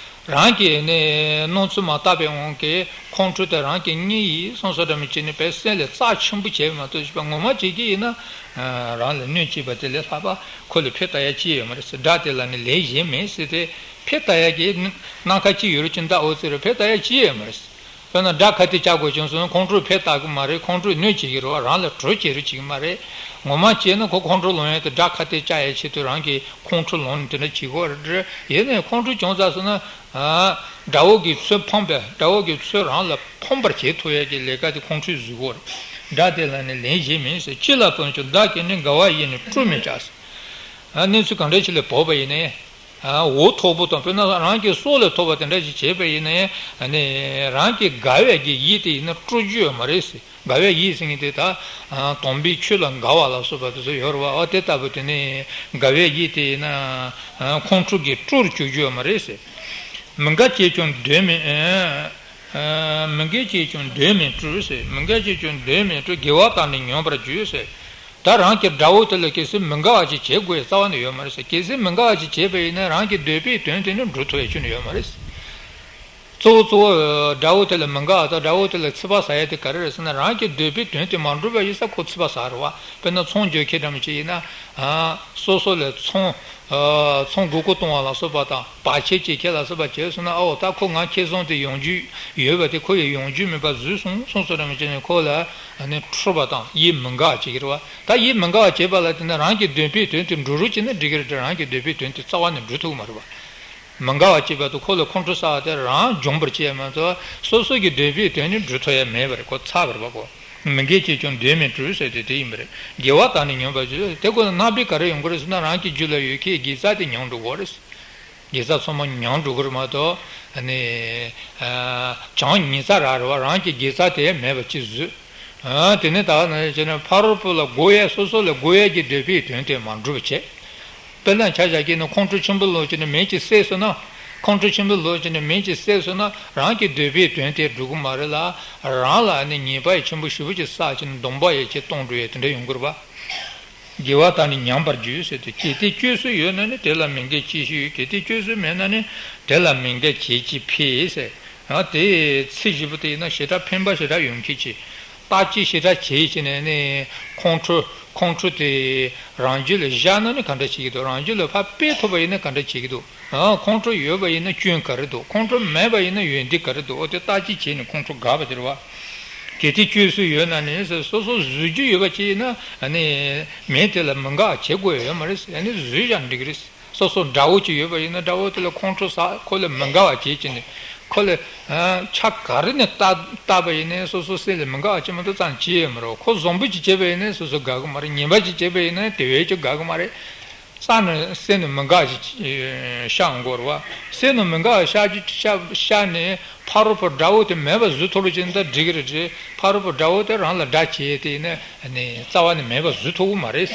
རང་གིས་ནི་སྣང་ཚུལ་མ་བཏགས་པའི་དབང་གིས་ཁོང་ཁྲོ་དེ་རང་གི་གཉེན་ཡིན་སོང་སོ་འདྲ་མི་བྱེད་ནས་པའི་སེམས་ལ་རྩ་ཆེན་པོ་བྱས་མ་གཏོགས་ཞེས་པ་ངོ་མ་བྱེད་ཀྱི་ཡིན་ན། རང་ལ་གནོད་བྱེད་པ་དེ་ལས་ལྷག་པ་ཁོ་ལ་ཕན་བཏགས་ཡ་ཅི་ཡོད་མ་རེད་ཟེར། དགྲ་དེ་ལ་ནི་ལན་གཞན་མེད་ཟེར་ཏེ། ཕན་བཏགས་ཡ་གི་ནམ་མཁའ་གཅིག་ཡོད་རེད་ཅི་འདྲ་འོ་ཟེར་རེད། ཕན་བཏགས་ཡ་ཅི་ཡོད་མ་རེད། དཔེར་ན་དགྲ་ཁ་གཏད་བཅག་དགོས་བྱུང་སོང་ན་ཁོང་ཁྲོས་ཕན་བཏགས་ཀྱི་མ་རེད། ཁོང་ཁྲོས་གནོད་བྱེད་ཀྱི་རེད་བ། རང་ལ་གྲོས་བྱེད་རེ་བྱེད་ཀྱི་མ་རེད། ངོ་མ་བྱས་ན་ཁོ་ཁོང་ཁྲོ་ལངས་ཡ་དེ་དགྲ་ཁ་གཏད་བཅག་ཡའི་ཆེད་དུ་རང་གིས་ཁོང་ཁྲོ་ལངས་ནས་དེ་འདྲ་བྱེད་དགོས་རེད། ཡིན་ནའི་ཁོང་ཁྲོ་བྱུང་ཚར་སོང་ན། ཨ། དགྲ་བོ་གི་ཚོད་ཕམ་པས། དགྲ་བོ་གི་ཚོད་རང་ལ་ཕམ་པར་བྱེད་ཐུབ་ཡས་ཀྱི་ལས་ཀ་དེ་ཁོང་ཁྲོས་བཟོ་དགོས་རེད། དགྲ་དེ་ལ་ནི་ལན་གཞན་མིན་ཟེར། ཅི་ལ་བོས་ཀྱང་བདག་གིས་ནི། འགལ་བ་ཡིས་ནི་སྤྲོ་མི་བྱ་ཟེར། ཨ། གནས་ཚུལ་གང་འདྲ་ཞིག་ལ་བབས་པ་ཡིན་ནའི། ཨ། འོ་ཐོག་པོ་དང་དཔེར་ན་རང་གི་སྲོག་ལ་ཐོགས་པ་དེ་འདྲ་ཞིག་བྱས་པ་ཡིན་ནའི། ཨ་ནི་རང་གི་དགའ་བའི་གི་ཡིད་དེ་ཡིན་ན་སྤྲོ་རྒྱུ་ཡོད་མ་རེད་ཟེར། དགའ་བའི་ཡིད་ཟེར་མཁན་དེ་ད་དམ་པའི་ཆོས་ལ་དགའ་བ་ལ་སོགས་པ་དེ་ཚོ་ཡོད་རེད་བ། འོ་དེ་ལྟ་བུ་དེ་ནི་དགའ་བའི་ཡིད་དེ་ཡིན་ན་ཁོང་ཁྲོ་གིས་སྤྲོ་རུ་བཅུག་རྒྱུ་ཡོད་མ་རེད་ཟེར། མི་འགལ་བྱས་ཀྱང་འདོད་མིན། མི་འགལ་བྱས་ཀྱང་འདོད་མིན་སྤྲོ་ཟེར། མི་འགལ་བྱས་ཀྱང་འདོད་མིན་སྤྲོ། དགེ་བ་དག་ནི་ཉམས་པར་འགྱུར་ཟེར། ད་རང་གི་དགྲ་བོ་དེ་ལ་གལ་སྲིད་མི་འགལ་བ་ཅིག་བྱེད་དགོས་རྩ་བ་ནས་ཡོད་མ་རེད་ཟེར། གལ་སྲིད་མི་འགལ་བ་ཅིག་བྱས་པ་ཡིན་ན་རང་གི་འདོད་པའི་དོན་དེ་ནི་འགྲུབ་ཐུབ་ཡ་ཁྱོན་ནས་ཡོད་མ་རེད། གཙོ་བོ་གཙོ་བོ་དགྲ་བོ་དེ་ལ་མི་འགལ་བ་དང་དགྲ་བོ་དེ་ལ་ཚིག་པ་ཟ་ཡ་དེ་ག་རེ་རེད་ཟེར་ན། རང་གི་འདོད་པའི་དོན་དེ་མ་འགྲུབ་པ་ཡིན་ས་ཁོ་ཚིག་པ་ཟ་རེད་བ། དཔེར་ན་ཚོང་རྒྱག་མཁན་འདྲ་མི་ཅིག་ཡིན་ན། ཨ། སོ་སོ་ལ་ཚོང་། ཨ། ཚོང་དགོས་མཁོ་གཏོང་བ་ལ་སོགས་པ་དང་བར་ཆད་བྱེད་མཁན་ལ་སོགས་པ་བྱས་སོང་ན། ཨོ་ད་ཁོ་ང་ཁེ་བཟང་དེ་ཡོང་རྒྱུ་ཡོད་པ་དེ་ཁོ་ཡི་ཡོང་རྒྱུ་མེད་པ་བཟོས་སོང་སོང་སོ་འདྲ་མི་ཅིག་ནས་ཁོ་ལ་ཨ་ནི་འཁྲུལ་པ་དང་ཡིད་མི་དགའ་བ་བྱེད་ཀྱི་རེད་བ། ད་ཡིད་མི་དགའ་བ་བྱེད་པ་ལ་བརྟེན་ནས་རང་གི་འདོད་པའི་དོན་དེ་འགྲུབ་རོགས་བྱས་ན་འགྲིག་གི་རེད་དེ། རང་གི་འདོད་པའི་དོན་དེ་རྩ་བ་ནས་འགྲུབ་ཐུབ་ཀྱི་མ་རེད་བ། མི་འགལ་བ་བྱེད་པ་དང་ཁོ་ལ་ཁོང་ཁྲོ་ཟ་བ་དེ་རང་འཇོམས་པར་བྱེད་ཡ་མ་གཏོགས་སོ་སོ་གི་འདོད་པའི་དོན་ནི་འགྲུབ་ཐུབ་ཡ་མེད་པ་རེད། ཁོ་ཚར་བ་རེད་པ། ཁོ་མི་འགལ་བྱས་ཀྱང་འདོད་མིན་སྤྲོ་ཟེར་དེ་དེ་ཡིན་པ་རེད། དགེ་བ་དག་ནི་ཉམས་པར་འགྱུར། དེ་ཁོ་ལ་རྣམ་པའི་ག་རེ་ཡོང་གི་རེད་ཟེར་ན། རང་གི་རྒྱུད་ལ་ཡོད་མཁན་དགེ་རྩ་དེ་ཉམས་འགྲོ་གི་རེད། དགེ་རྩ་ཚང་མ་ཉམས་འགྲོ་གི་རེད་མ་གཏོགས་ནི་བྱམས་ཉེས་རྩ་རག་རེད་བ། རང་གི་དགེ་རྩ་དེ་མེད་པ་ཅིག་བཟོས། ཨ། དེ་ནས་ད་ནི་བྱས་ན་ཕ་རོལ་པོ་ལ་དགོས་ཡས། སོ་སོ་ལ་དགོས་ཡས་ཀྱི་འདོད་པའི་དོན་དེ་མ་འགྲུབ་པ་བྱས། དཔེར་ན་ཆ་བཞག་གི་ན་ཁོང་ཁྲོ་ཆེན་པོ་ལངས་བྱས་ནས་མེ་ཅིག་བསད་སོང་ན། ཁོང་ཁྲོ་ཆེན་པོ་ལངས་བྱས་ནས་མེ་ཅིག་བསད་སོང་ན་རང་གི་འདོད་པའི་དོན་དེ་འགྲུབ་ཀྱི་མ་རེད་ལ། རང་ལ་ནི་ཉེས་པ་ཡི་ཆེན་པོ་ཞེ་པོ་ཅིག་བསགས་བྱས་ནས་སྡོམ་པ་ཡི་ཆེད་གཏོང་འགྲོ་ཡས་དེ་འདྲ་ཡོང་གི་རེད་པ། དགེ་བ་དག་ནི་ཉམས་པར་འགྱུར་ཟེར་ཏེ། གལ་ཏེ་སྤྱོད་སྲོལ་ཡོད་ན་ནི་དེ་ལ་མི་འགལ་གྱིས་ཤིག། གལ་ཏེ་སྤྱོད་སྲོལ་མེད་ན་ནི་དེ་ལ་མི་འགལ་བྱེད་ཀྱིས་འཕེལ་ཟེར། ཡང་དེའི་ཚིག་བཞི་པོ་དེ་ཡིན་ན་ཞེ་དྲག་ཕན་པ་ཞེ་དྲག་ཡོང་མཁན་ཅིག། བརྟག་དཔྱད་ཞེ་དྲག་བྱས་བྱས་ནས་ནི་ཁོང་ཁྲོ་ཁོང་ཁྲོ་དེ་རང་རྒྱུད་ལ་བཞག་ན་ནི་ག་འདྲ་བྱེད་ཀྱི་འདུག། རང་རྒྱུད་ལ་ཕར་སྤེལ་ཐུབ་པ་ཡིན་ན་ག་འདྲ་བྱེད་ཀྱི་འདུག། ཨ། ཁོང་ཁྲོ་ཡོད་པ་ཡིན་ན་སྐྱོན་ག་རེ་འདུག། ཁོང་ཁྲོ་མེད་པ་ཡིན་ན་ཡོན་ཏན་ག་རེ་འདུག། འོ་དེ་བརྟག་དཔྱད་བྱས་ནས་ཁོང་ཁྲོ་དགག་པ་དེ་རེད་བ། གལ་ཏེ་སྤྱོད་སྲོལ་ཡོད་ན་ནི་སོ་སོ་བཟོ་རྒྱུ་ཡོད་པ་ཅིག་ཡིན་ན། ཨ་ནི་མི་དེ་ལ་མི་དགའ་བ་བྱེད་དགོས་ཡོད་མ་རེད། ཨ་ནི་བཟོས་བཞག་འགྲིག་གི་རེད། སོ་སོ་དགྲ་བོ་ཅིག་ཡོད་པ་ཡིན་ན་དགྲ་བོ་དེ་ལ་ཁོང་ཁྲོ་ཟ། ཁོ་ལ་མི་དགའ་བ་བྱེད་ཀྱི་ནི། ཁོ་ལ་ཨ་ཆ་ག་རེ་ནས་བལྟ་བལྟ་བ་ཡིན་ནའི་སོ་སོ་སེམས་ལ་མི་དགའ་བ་ཅིག་མ་གཏོགས་རྩ་ནས་བྱེད་ཡོད་མ་རེད། ཁོ་བཟང་པོ་ཅིག་བྱས་པ་ཡིན་ནའི་སོ་སོ་དགའ་གི་མ་རེད། ངན་པ་ཅིག་བྱས་པ་ཡིན་ན་དེ་བས་ཀྱང་དགའ་གི་མ་རེད། རྩ་ནས་སེམས་ནས་མི་དགའ་ཞིག་ཤར་འོང་གི་རེད་བ། སེམས་ནས་མི་དགའ་ཤར་རྒྱུ་ཤར་ཤར་ནས་ཕ་རོལ་པོ་དགྲ་བོ་དེ་མེད་པ་བཟོ་ཐུབ་རོགས་བྱས་ན་ད་འགྲིག་གི་རེད་དྲ། ཕ་རོལ་པོ་དགྲ་བོ་དེ་རང་ལ་དགྲ་བྱས་དེ་ནས་ནི་རྩ་བ་ནས་མེད་པ་བཟོ་ཐུབ་ཀྱི་མ་རེད།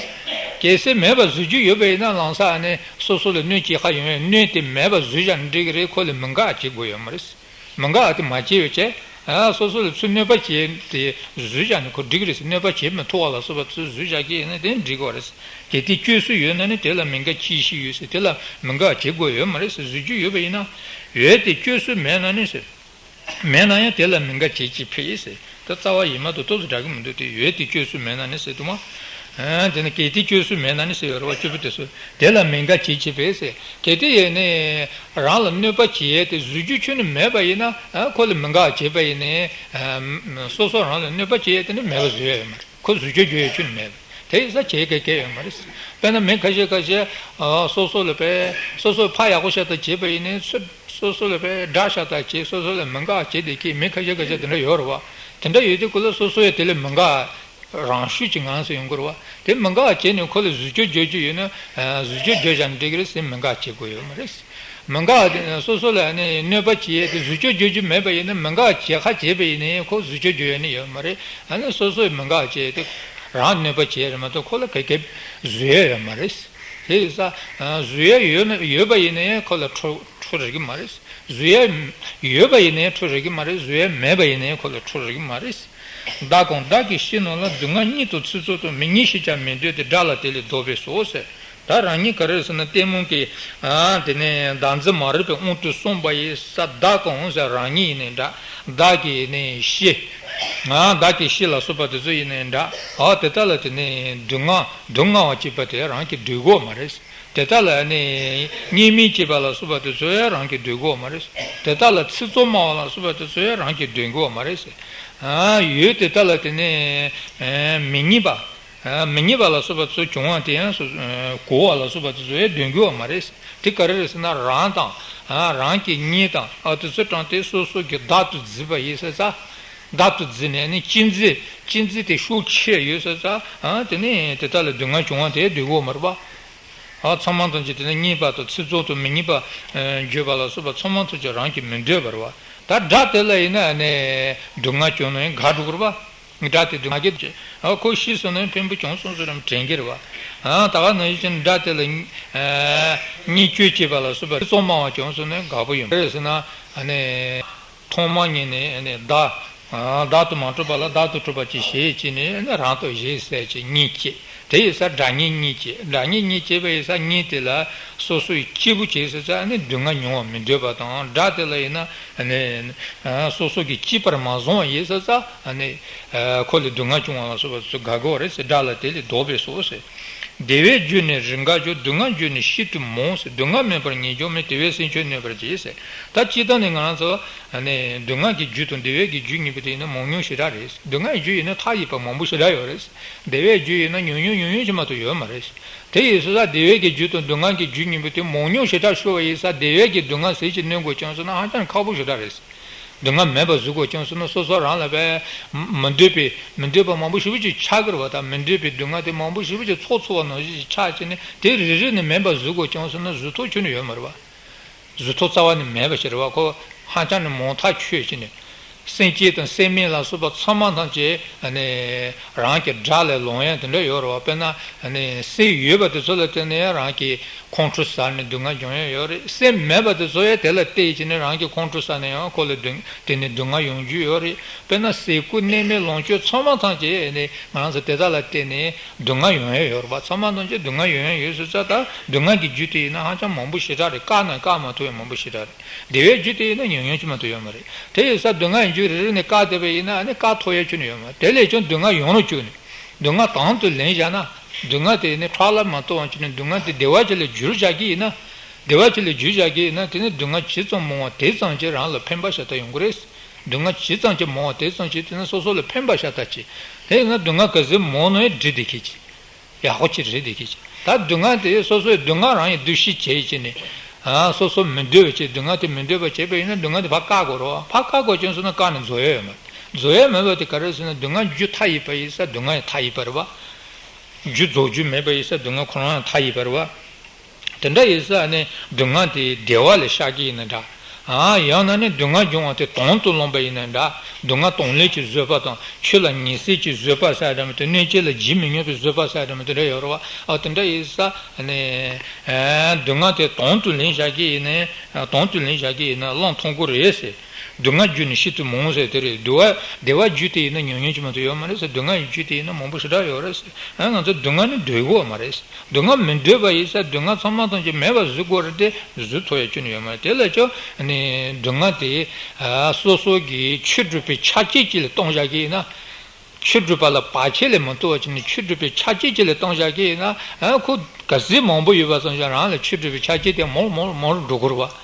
གལ་སྲིད་མེད་པ་བཟོ་རྒྱུ་ཡོད་པ་ཡིན་ན་ལམ་སང་ནི་སོ་སོ་ལ་གནོད་སྐྱེལ་ཁ་ཡོང་བའི་གནོད་དེ་མེད་པ་བཟོས་བཞག་ན་འགྲིག་གི་རེད། ཁོ་ལ་མི་དགའ་བྱེད་དགོས་ཡོད་མ་རེད། མི་དགའ་བ་དེ་མ་བྱས་པ་བྱས། ཨ། སོ་སོ་ལ་ཚུར་གནོད་པ་བྱས་ཏེ་བཟོས་བཞག་ནས་ཁོ་འགྲིག་གི་རེད་ཟེར། གནོད་པ་བྱེད་མི་ཐུབ་པ་ལ་སོགས་པ་ཚུར་བཟོས་བཞག་གི་ཡིན་ན་དེ་འགྲིག་གི་རེད་ཟེར། གལ་ཏེ་བཅོས་སུ་ཡོད་ན་ནི་དེ་ལ་མི་འགའ་བྱེད་བཞིན་ཡོད་ཟེར། དེ་ལ་མི་འགའ་བྱེད་དགོས་ཡོད་མ་རེད་ཟེར། བཟོ་རྒྱུ་ཡོད་པ་ཡིན་ན། ཡོད་དེ་བཅོས་སུ་མེད་ན་ནི་ཟེར། མེད་ན་ཡང་དེ་ལ་མི་འགའ་བྱེད་ཅེས་ཕེ་ཡིས་ཟེར། ད་རྩ་བ་ཡིན་མ་གཏོགས་ཏོག་ཙམ་འདྲ་གི་མི་འདུག་དེ་ཡོད་དེ་བཅོས་སུ་མེད་ན་ནི་ཟེར་དུ་མ། ཨ། དེ་ནི་གལ་ཏེ་བཅོས་སུ་མེད་ན་ནི་ཟེར་ཡོད་རེད་བ། བཅོས་པ་དེ་ཚོ་དེ་ལ་མི་འགའ་བྱེད་ཅེས་ཕེ་ཟེར། གལ་ཏེ་ཡོད་ནི་རང་ལ་གནོད་པ་བྱེད་ཡས་དེ་བཟོ་རྒྱུ་ཁྱོན་ནས་མེད་པ་ཡིན་ན། ཨ། ཁོ་ལ་མི་འགའ་བྱེད་པ་ཡིན་ནི། ཨ། སོ་སོ་རང་ལ་གནོད་པ་བྱེད་ཡས་དེ་ནི་མེད་པ་བཟོ་ཡས་ཡོད་མ་རེད། ཁོ་བཟོ་བཅོས་བརྗོད་ཡས་ཁྱོན་ནས་མེད་པ། དེ་ཡིན་ཙང་བྱེད་གལ་གལ་ཡོད་མ་རེད། དཔེར་ན་མི་ཁ་ཤས་ཁ་ཤས། ཨ། སོ་སོ་ལ་དཔེ། སོ་སོས་ཕར་ཡག་པོ་ཤ་སྟག་བྱས་པ་ཡིན་ནའི་ཚུར་སོ་སོ་ལ་དཔེ་དགྲ་ཤ་སྟག་བྱས། སོ་སོ་ལ་མི་དགའ་བྱས་བསྡད་མཁན་མི་ཁ་ཤས་ཁ་ཤས་དེ་འདྲ་ཡོད་རེད་བ། དེ་འདྲ་ཡོད་དུས་ཁོ་ལ་སོ་སོ་ཡང་དེ་ལ་མི་དགའ། རང་ཤུགས་ཀྱིས་ངང་སེ་ཡོང་གི་རེད་བ། དེ་མི་དགའ་བྱས་ནས་ཁོ་ལ་བཟོ་བཅོས་བརྗོད་རྒྱུ་ཡོད་ན། ཨ། བཟོ་བཅོས་བརྗོད་བཞག་ན་འགྲིག་གི་རེད་ཟེར། མི་དགའ་བྱེད་དགོས་ཡོད་མ་རེད། མི་དགའ་བ་དེ་སོ་སོ་ལ་ནི་གནོད་པ་བྱེད་ཡས་དེ་བཟོ་བཅོས་བརྗོད་རྒྱུ་མེད་པ་ཡིན་ན། མི་དགའ་བྱེད་ཁ་བྱས་པ་ཡིན་ནའི་ཁོ་བཟོ་བཅོས་བརྗོད་ཡས་ནི་ཡོད་མ་རེད། ཨ་ནི་སོ་སོས་མི་དགའ་བྱས་ཏེ་རང་གནོད་པ་བྱས་རེད་མ་གཏོགས་ཁོ་ལ་ག་གེ་བཟོ་ཡས་ཡོད་མ་རེད། དེ་ཡིན་ཙང་བཟོ་ཡས་ཡོད་ན། ཡོད་པ་ཡིན་ནའི་ཁོ་ལ་ཁྲོ་ཁྲོ་རེག་གི་མ་རེད། བཟོ་ཡས་ཡོད་པ་ཡིན་ནའི་ཁྲོ་རེག་གི་མ་རེད། བཟོ་ཡས་མེད་པ་ཡིན་ནའི་ཁོ་ལ་ཁྲོ་རེག་གི་མ་རེད། བདག་གང་བདག་གི་ཤི་རྣམས་ལ། སྡུག་བསྔལ་གཉིས་དང་ཚིག་རྩུབ་དང་། མི་སྙན་ཞེས་བྱ་མི་འདོད་དེ། དགྲ་ལ་དེ་ལས་བཟློག་པས་སོ་ཟེར། ད་རང་ཉིད་ག་རེ་ཟེར་ན། གཏི་མུག་གི། ཨ། དེ་ནས་བདག་འཛིན་མ་རིག་པའི་དབང་དུ་སོང་བ་ཡིན་ཙང་། བདག་གང་ཟེར་རང་ཉིད་ཡིན་ནའི་འདྲ། བདག་གི་ནི་ཤི། ཨ། བདག་གི་ཤི་ལ་སོགས་པ་དེ་ཚོ་ཡིན་ནའི་འདྲ། ཨ། དེ་དག་ལ་དེ་ནི་སྡུག་བསྔལ། སྡུག་བསྔལ་བ་བྱེད་པ་དེ་རང་གིས་སྒྲུབ་དགོས་མ་རེད། དེ་དག་ལ་ནི་བརྙས་སྨོད་བྱེད་པ་ལ་སོགས་པ་དེ་ཚོ་ཡང་རང་གིས་སྒྲུབ་དགོས་མ་རེད། དེ་དག་ལ་ཚིག་རྩུབ་སྨྲ་བ་ལ་སོགས་པ་དེ་ཚོ་ཡང་རང་གིས་སྒྲུབ་དགོས་མ་རེད། ཨ། ཡུལ་དེ་དག་ལ་དེ་ནི། ཨ། མི་སྙན་པ། ཨ། མི་སྙན་པ་ལ་སོགས་པ་ཚོ་བྱུང་བ་དེ་ཡང་སོ། ཨ། གོ་བ་ལ་སོགས་པ་དེ་ཚོ་ཡང་འདོན་དགོས་པ་མ་རེད། དེ་ག་རེ་རེད་ཟེར་ན། རང་དང་། ཨ། རང་གི་གཉེན་དང་། ཨ། དེ་ཚོ་དྲངས་ཏེ་སོ་སོ་གི་བདག་ཏུ་བརྩིས་པ་ཡིན་ཟེར་ཙང་། བདག་ཏུ་བརྩིས་ནས་ནི་གཅེས་འཛིན། གཅེས་འཛིན་དེ་ཤུགས་ཆེ་ཡོད་ཟེར་ཙང་། ཨ། དེ་ནི་དེ་དག་ལ་སྡུག་བསྔལ་བྱུང་བ་དེ་འདོན་དགོས་པ་མ་རེད་པ། ཨ། ཚང་མ་ཐམས་ཅད་དེ་ནི་སྙན་པ་དང་ཚིག་རྩུབ་དང་མི་སྙན་པ། ཨ། བརྗོད་པ་ལ་སོགས་པ་ཚང་མ་ཐམས་ཅད་རང་གིས་མི་འདོད་པ་རེད་པ། ད་དགྲ་དེ་ལ་ཡིན་ན་ནི་སྡུག་བསྔལ་བྱུང་ན་ཡང་དགའ་འགྲོ་གི་རེད་པ། དགྲ་དེ་སྡུག་བསྔལ་གྱི། ཨ། ཁོ་ཤི་སོང་ན་ཕན་པོ་བྱུང་སོང་ཟེར་རམ་དྲན་གྱི་རེད་པ། ཨ། ད་ག་ནང་བཞིན་དགྲ་དེ་ལ། ཨ། བརྙས་བཅོས་བྱས་པ་ལ་སོགས་པ་ཚིག་རྩུབ་སྨྲ་བ་བྱུང་སོང་ན་དགའ་པོ་ཡོང་གི་རེད་ཟེར་ན། ཨ་ནི་ཐོག་མ་ཉིད་ནས་ནི་བདག། ཨ། བདག་ཏུ་མ་གྲུབ་པ་ལ་བདག་ཏུ་གྲུབ་པ་ཅིག་བྱེད་ཅེས་ནས་ནི་རང་དུ་གཞི་གསལ་གྱི་གཉེན་བྱེད། དེ་ཡིན་ཙང་དགྲ་གཉེན་གཉེན་བྱེད། དགྲ་གཉེན་གཉེན་བྱེད་པ་ཡིན་ཙང་གཉེན་དེ་ལ་སོ་སོའི་གཅེས་པོ་བྱས་ཟེར་ཙང་ནི་སྡུག་བསྔལ་མྱོང་བ་མི་འདོད་པ་དང་། དགྲ་དེ་ལ་ཡིན་ན་ནི། ཨ། སོ་སོ་གི་གཅེས་པར་མ་བཟུང་བ་ཡིན་ཟེར་ཙང་ནི། ཨ། ཁོ་ལ་སྡུག་བསྔལ་བྱུང་བ་ལ་སོགས་པ་ཚོ་དགའ་གི་རེད་ཟེར། དགྲ་ལ་དེ་ལས་བཟློག་པས་སོ་ཟེར། བདེ་བའི་རྒྱུ་ནི་རིགས་འགའ་འབྱུང་། སྡུག་བསྔལ་རྒྱུ་ནི་ཤིན་ཏུ་མང་ཟེར། སྡུག་བསྔལ་མེད་པར་ངེས་འབྱུང་མེད། དེ་བས་སེམས་ཁྱོད་གནོད་པར་བྱེད་ཟེར། ད་སྤྱིར་བཏང་ནས་ང་རང་ཚོ། ཨ་ནི་སྡུག་བསྔལ་གྱི་རྒྱུ་དང་བདེ་བའི་གི་རྒྱུ་གཉིས་པོ་དེ་ཡིན་ན་མང་ཉུང་ཞེ་དྲག་རེད། སྡུག་བསྔལ་གྱི་རྒྱུ་ཡིན་ན་མཐའ་ཡས་པ་མང་པོ་ཞེ་དྲག་ཡོད་རེད། བདེ་བའི་རྒྱུ་ཡིན་ན་ཉུང་ཉུང་ཉུང་ཉུང་ཅིག་མ་གཏོགས་ཡོད་མ་རེད། དེ་ཡིན་ཙང་བདེ་བའི་གི་རྒྱུ་དང་སྡུག་བསྔལ་གྱི་རྒྱུ་གཉིས་པོ་དེ་མང་ཉུང་ཞེ་དྲག་ཤོར་བ་ཡིན་ཙང་། བདེ་བའི་གི་སྡུག་བསྔལ་ཟེར་གྱི་གནོན་དགོས་བྱུང་སོང་ན་ཧ་ཅང་ཁག་པོ་ཞེ་དྲག་རེད། སྡུག་བསྔལ་མེད་པ་བཟོ་དགོས་བྱུང་སོང་ན། སོ་སོ་རང་ལ་བས་མི་འདོད་པའི། མི་འདོད་པ་མང་པོ་ཞེ་པོ་ཅིག་ཆགས་ཀྱི་རེད་བ། ད་མི་འདོད་པའི་སྡུག་བསྔལ་དེ་མང་པོ་ཞེ་པོ་ཅིག་ཚོགས་ཚོགས་པ་ནང་བཞིན་ཅིག་ཆགས་བྱས་ནས། དེ་རེ་རེ་ནས་མེད་པ་བཟོ་དགོས་བྱུང་སོང་ན་བཟོ་ཐུབ་ཁྱོན་ནས་ཡོད་མ་རེད་བ། བཟོ་ཐུབ་རྩ་བ་ནས་མེད་པ་ཞིག་རེད་བ། ཁོ་ཧ་ཅང་ནས་མང་ཐག་ཆོད་བྱས་ནས། སེམས་ཅན་དང་སེམས་མིན་ལ་སོགས་པ་ཚང་མ་ཐམས་ཅད་ནི་རང་གི་དགྲ་ལ་ལོང་ཡ་དེ་འདྲ་ཡོད་རེད་བ། དཔེར་ན་ནི་སེམས་ཡོད་པ་དེ་ཚོ་ལ་བརྟེན་ནས་རང་གི་ཁོང་ཁྲོ་ཟ་ནས་སྡུག་བསྔལ་འབྱུང་ཡ་ཡོད་རེད། སེམས་མེད་པ་དེ་ཚོ་ཡང་དེ་ལ་བལྟས་བྱས་ནས་རང་གི་ཁོང་ཁྲོ་ཟ་ནས་ཡང་ཁོ་ལ་སྡུག་དེ་ནས་སྡུག་བསྔལ་ཡོང་རྒྱུ་ཡོད་རེད། དཔེར་ན་ཟས་གོས་གནས་མལ་ལོངས་སྤྱོད་ཚང་མ་ཐམས་ཅད་ནི་ང་རང་ཚོ་དེ་དག་ལ་བརྟེན་ནས་སྡུག་བསྔལ་ཡོང་ཡ་ཡོད་རེད་བ། ཚང་མ་ཐམས་ཅད་སྡུག་བསྔལ་ཡོང་ཡ་ཡོད་ཟེར་ཙང་། ད་སྡུག་བསྔལ་གྱི་རྒྱུ་དེ་ཡིན་ན་ཧ་ཅང་མང་པོ་ཞེ་དྲག་རེད། བཀག་ན་བཀག་མ་ཐུབ་ཡ་མང་པོ་ཞེ་དྲག་རེད། བདེ་བའི་རྒྱུ་དེ་ཡིན་ན་ཉུང་ཉུང་ཅིག་མ་གཏོགས་ཡོད་མ་རེད། དེ་ཡིན་ཙང་སྡུག་བསྔལ་གྱི་རྒྱུ་རེ་རེ་ནས་བཀག་བསྡད་པ་ཡིན་ན། ཨ་ནི་བཀག་ཐུབ་ཡ་ཁྱོན་ནས་ཡོད་མ་རེད། དེ་ལས་ཀྱང་སྡུག་བསྔལ་ཡོང་རུ་བཅུག་ནས། སྡུག་བསྔལ་དང་དུ་ལེན་བཞག་ན། སྡུག་བསྔལ་དེ་ནི་ཕྲག་ལ་མ་གཏོགས་པ་བྱས་ནས་སྡུག་བསྔལ་དེ་བདེ་བ་ཅིག་ལ་བསྒྱུར་བཞག་གི་ཡིན་ན། བདེ་བ་ཅིག་ལ་བསྒྱུར་བཞག་གི་ཡིན་ན། དེ་ནི་སྡུག་བསྔལ་ཇི་ཙམ་མང་བ་དེ་ཙམ་གྱིས་རང་ལ་ཕན་པ་ཤ་སྟག་ཡོང་གི་རེད། སྡུག་བསྔལ་ཇི་ཙམ་གྱིས་མང་བ་དེ་ཙམ་གྱིས་དེ་ནི་སོ་སོ་ལ་ཕན་པ་ཤ་སྟག་ཆེ། དེ་ཡིན་ན་སྡུག་བསྔལ་ག་ཚོད་མང་ན་ཡང་འགྲིག་བསྡད་ཀྱི་ཅིག་ཡག་པོ་ཅིག་རེད་བསྡད་ཀྱི་ཅིག་ད་སྡུག་བསྔལ་དེ་སོ་སོའི་སྡུག་བསྔལ་རང་ཡང་འདུ་ཤེས་བྱས་བྱས་ནས། ཨ། སོ་སོ་མི་འདོད་པ་བྱས། སྡུག་བསྔལ་དེ་མི་འདོད་པ་བྱས་པ་ཡིན་ན་སྡུག་བསྔལ་དེ་ཕར་བཀག་དགོས་རེད་བ། ཕར་བཀག་དགོས་བྱུང་སོང་ན་བཀག་ནས་རྫོགས་ཡ་ཡོད་མ་རེད། རྫོགས་ཡ་མེད་པ་དེ་ག་རེ་ཟེར་ན། སྡུག་བསྔལ་རྒྱུ་མཐའ་ཡས་པ་ཡིན་ཙང་སྡུག་བསྔལ་ཡང་མཐའ་ཡས་པ་རེད་བ། རྒྱུ་རྫོགས་རྒྱུ་མེད་པ་ཡིན་ཙང་སྡུག་བསྔལ་ཁོ་རང་ཡང་མཐའ་ཡས་པ་རེད་བ། དེ་འདྲ་ཡིན་ཙང་ནི་སྡུག་བསྔལ་དེ་བདེ་བ་ལ་ཤར་གྱི་ཡིན་ན་འདྲ། ཨ། ཡང་ན་ནི་སྡུག་བསྔལ་འབྱུང་བ་དེ་དོན་དུ་བླངས་པ་ཡིན་ན་འདྲ། སྡུག་བསྔལ་དོན་ལས་ཀྱི་བཟོད་པ་དང་། ཆོས་ལ་ངེས་གསལ་གྱི་བཟོད་པ་ཟེར་ཡ་འདྲ་མི་འདུག་གནོད་བྱེད་ལ་ཇི་མི་སྙམ་པའི་བཟོད་པ་ཟེར་ཡ་འདྲ་མི་འདུག་འདྲ་ཡོད་རེད་བ། ཨ། དེ་འདྲ་ཡིན་ཙང་ནི། ཨ། སྡུག་བསྔལ་དེ་དོན་དུ་ལེན་བཞག་གི་ཡིན་ན། དོན་དུ་ལེན་བཞག་གི་ཡིན་ན་བླང་ཐུབ་ཀྱི་རེད་ཟེར། སྡུག་བསྔལ་རྒྱུ་ནི་ཤིན་ཏུ་མང་ཟེར་དེ་རེད། སྡུག་བསྔལ་བདེ་བ་རྒྱུ་དེ་ཡིན་ན་ཉུང་ཉུང་ཅིག་མ་གཏོགས་ཡོད་མ་རེད་ཟེར། སྡུག་བསྔལ་རྒྱུ་དེ་ཡིན་ན་མང་པོ་ཞེ་དྲག་ཡོད་རེད་ཟེར། ཨ་ང་ཚོ་སྡུག་བསྔལ་ནི་འདོད་དགོས་མ་རེད་ཟེར། སྡུག་བསྔལ་མི་འདོད་པ་ཡིན་ཟེར། སྡུག་བསྔལ་ཚང་མ་ཐམས་ཅད་མེད་པ་བཟོ་དགོས་རེད་དེ། བཟོ་ཐུབ་ཡ་ཁྱོན་ནས་ཡོད་མ་རེད། དེ་ལ་ཅོ་ནི་སྡུག་བསྔལ་དེ་ཨ་སོ་སོ་གི་ཆོས་སྒྲུབ་པའི་ཆ་རྐྱེན་ཅིག་ལ་གཏོང་བཞག་གི་ཡིན་ན། ཆོས་སྒྲུབ་པ་ལ་བར་ཆད་ལས་མི་ཐོབ་པ་བྱས་ནས་ཆོས་སྒྲུབ་པའི་ཆ་རྐྱེན་ཅིག་ལ་གཏོང་བཞག་གི་ཡིན་ན། ཨ་ཁོ་ག་ཚོད་མང་པོ་ཡོད་པ་ཙམ་ཞིག་རང་ལ་ཆོས་སྒྲུབ་པའི་ཆ་རྐྱེན་དེ་མང་རུ་མང་རུ་མང་རུ་འགྲོ་གི་རེད་བ།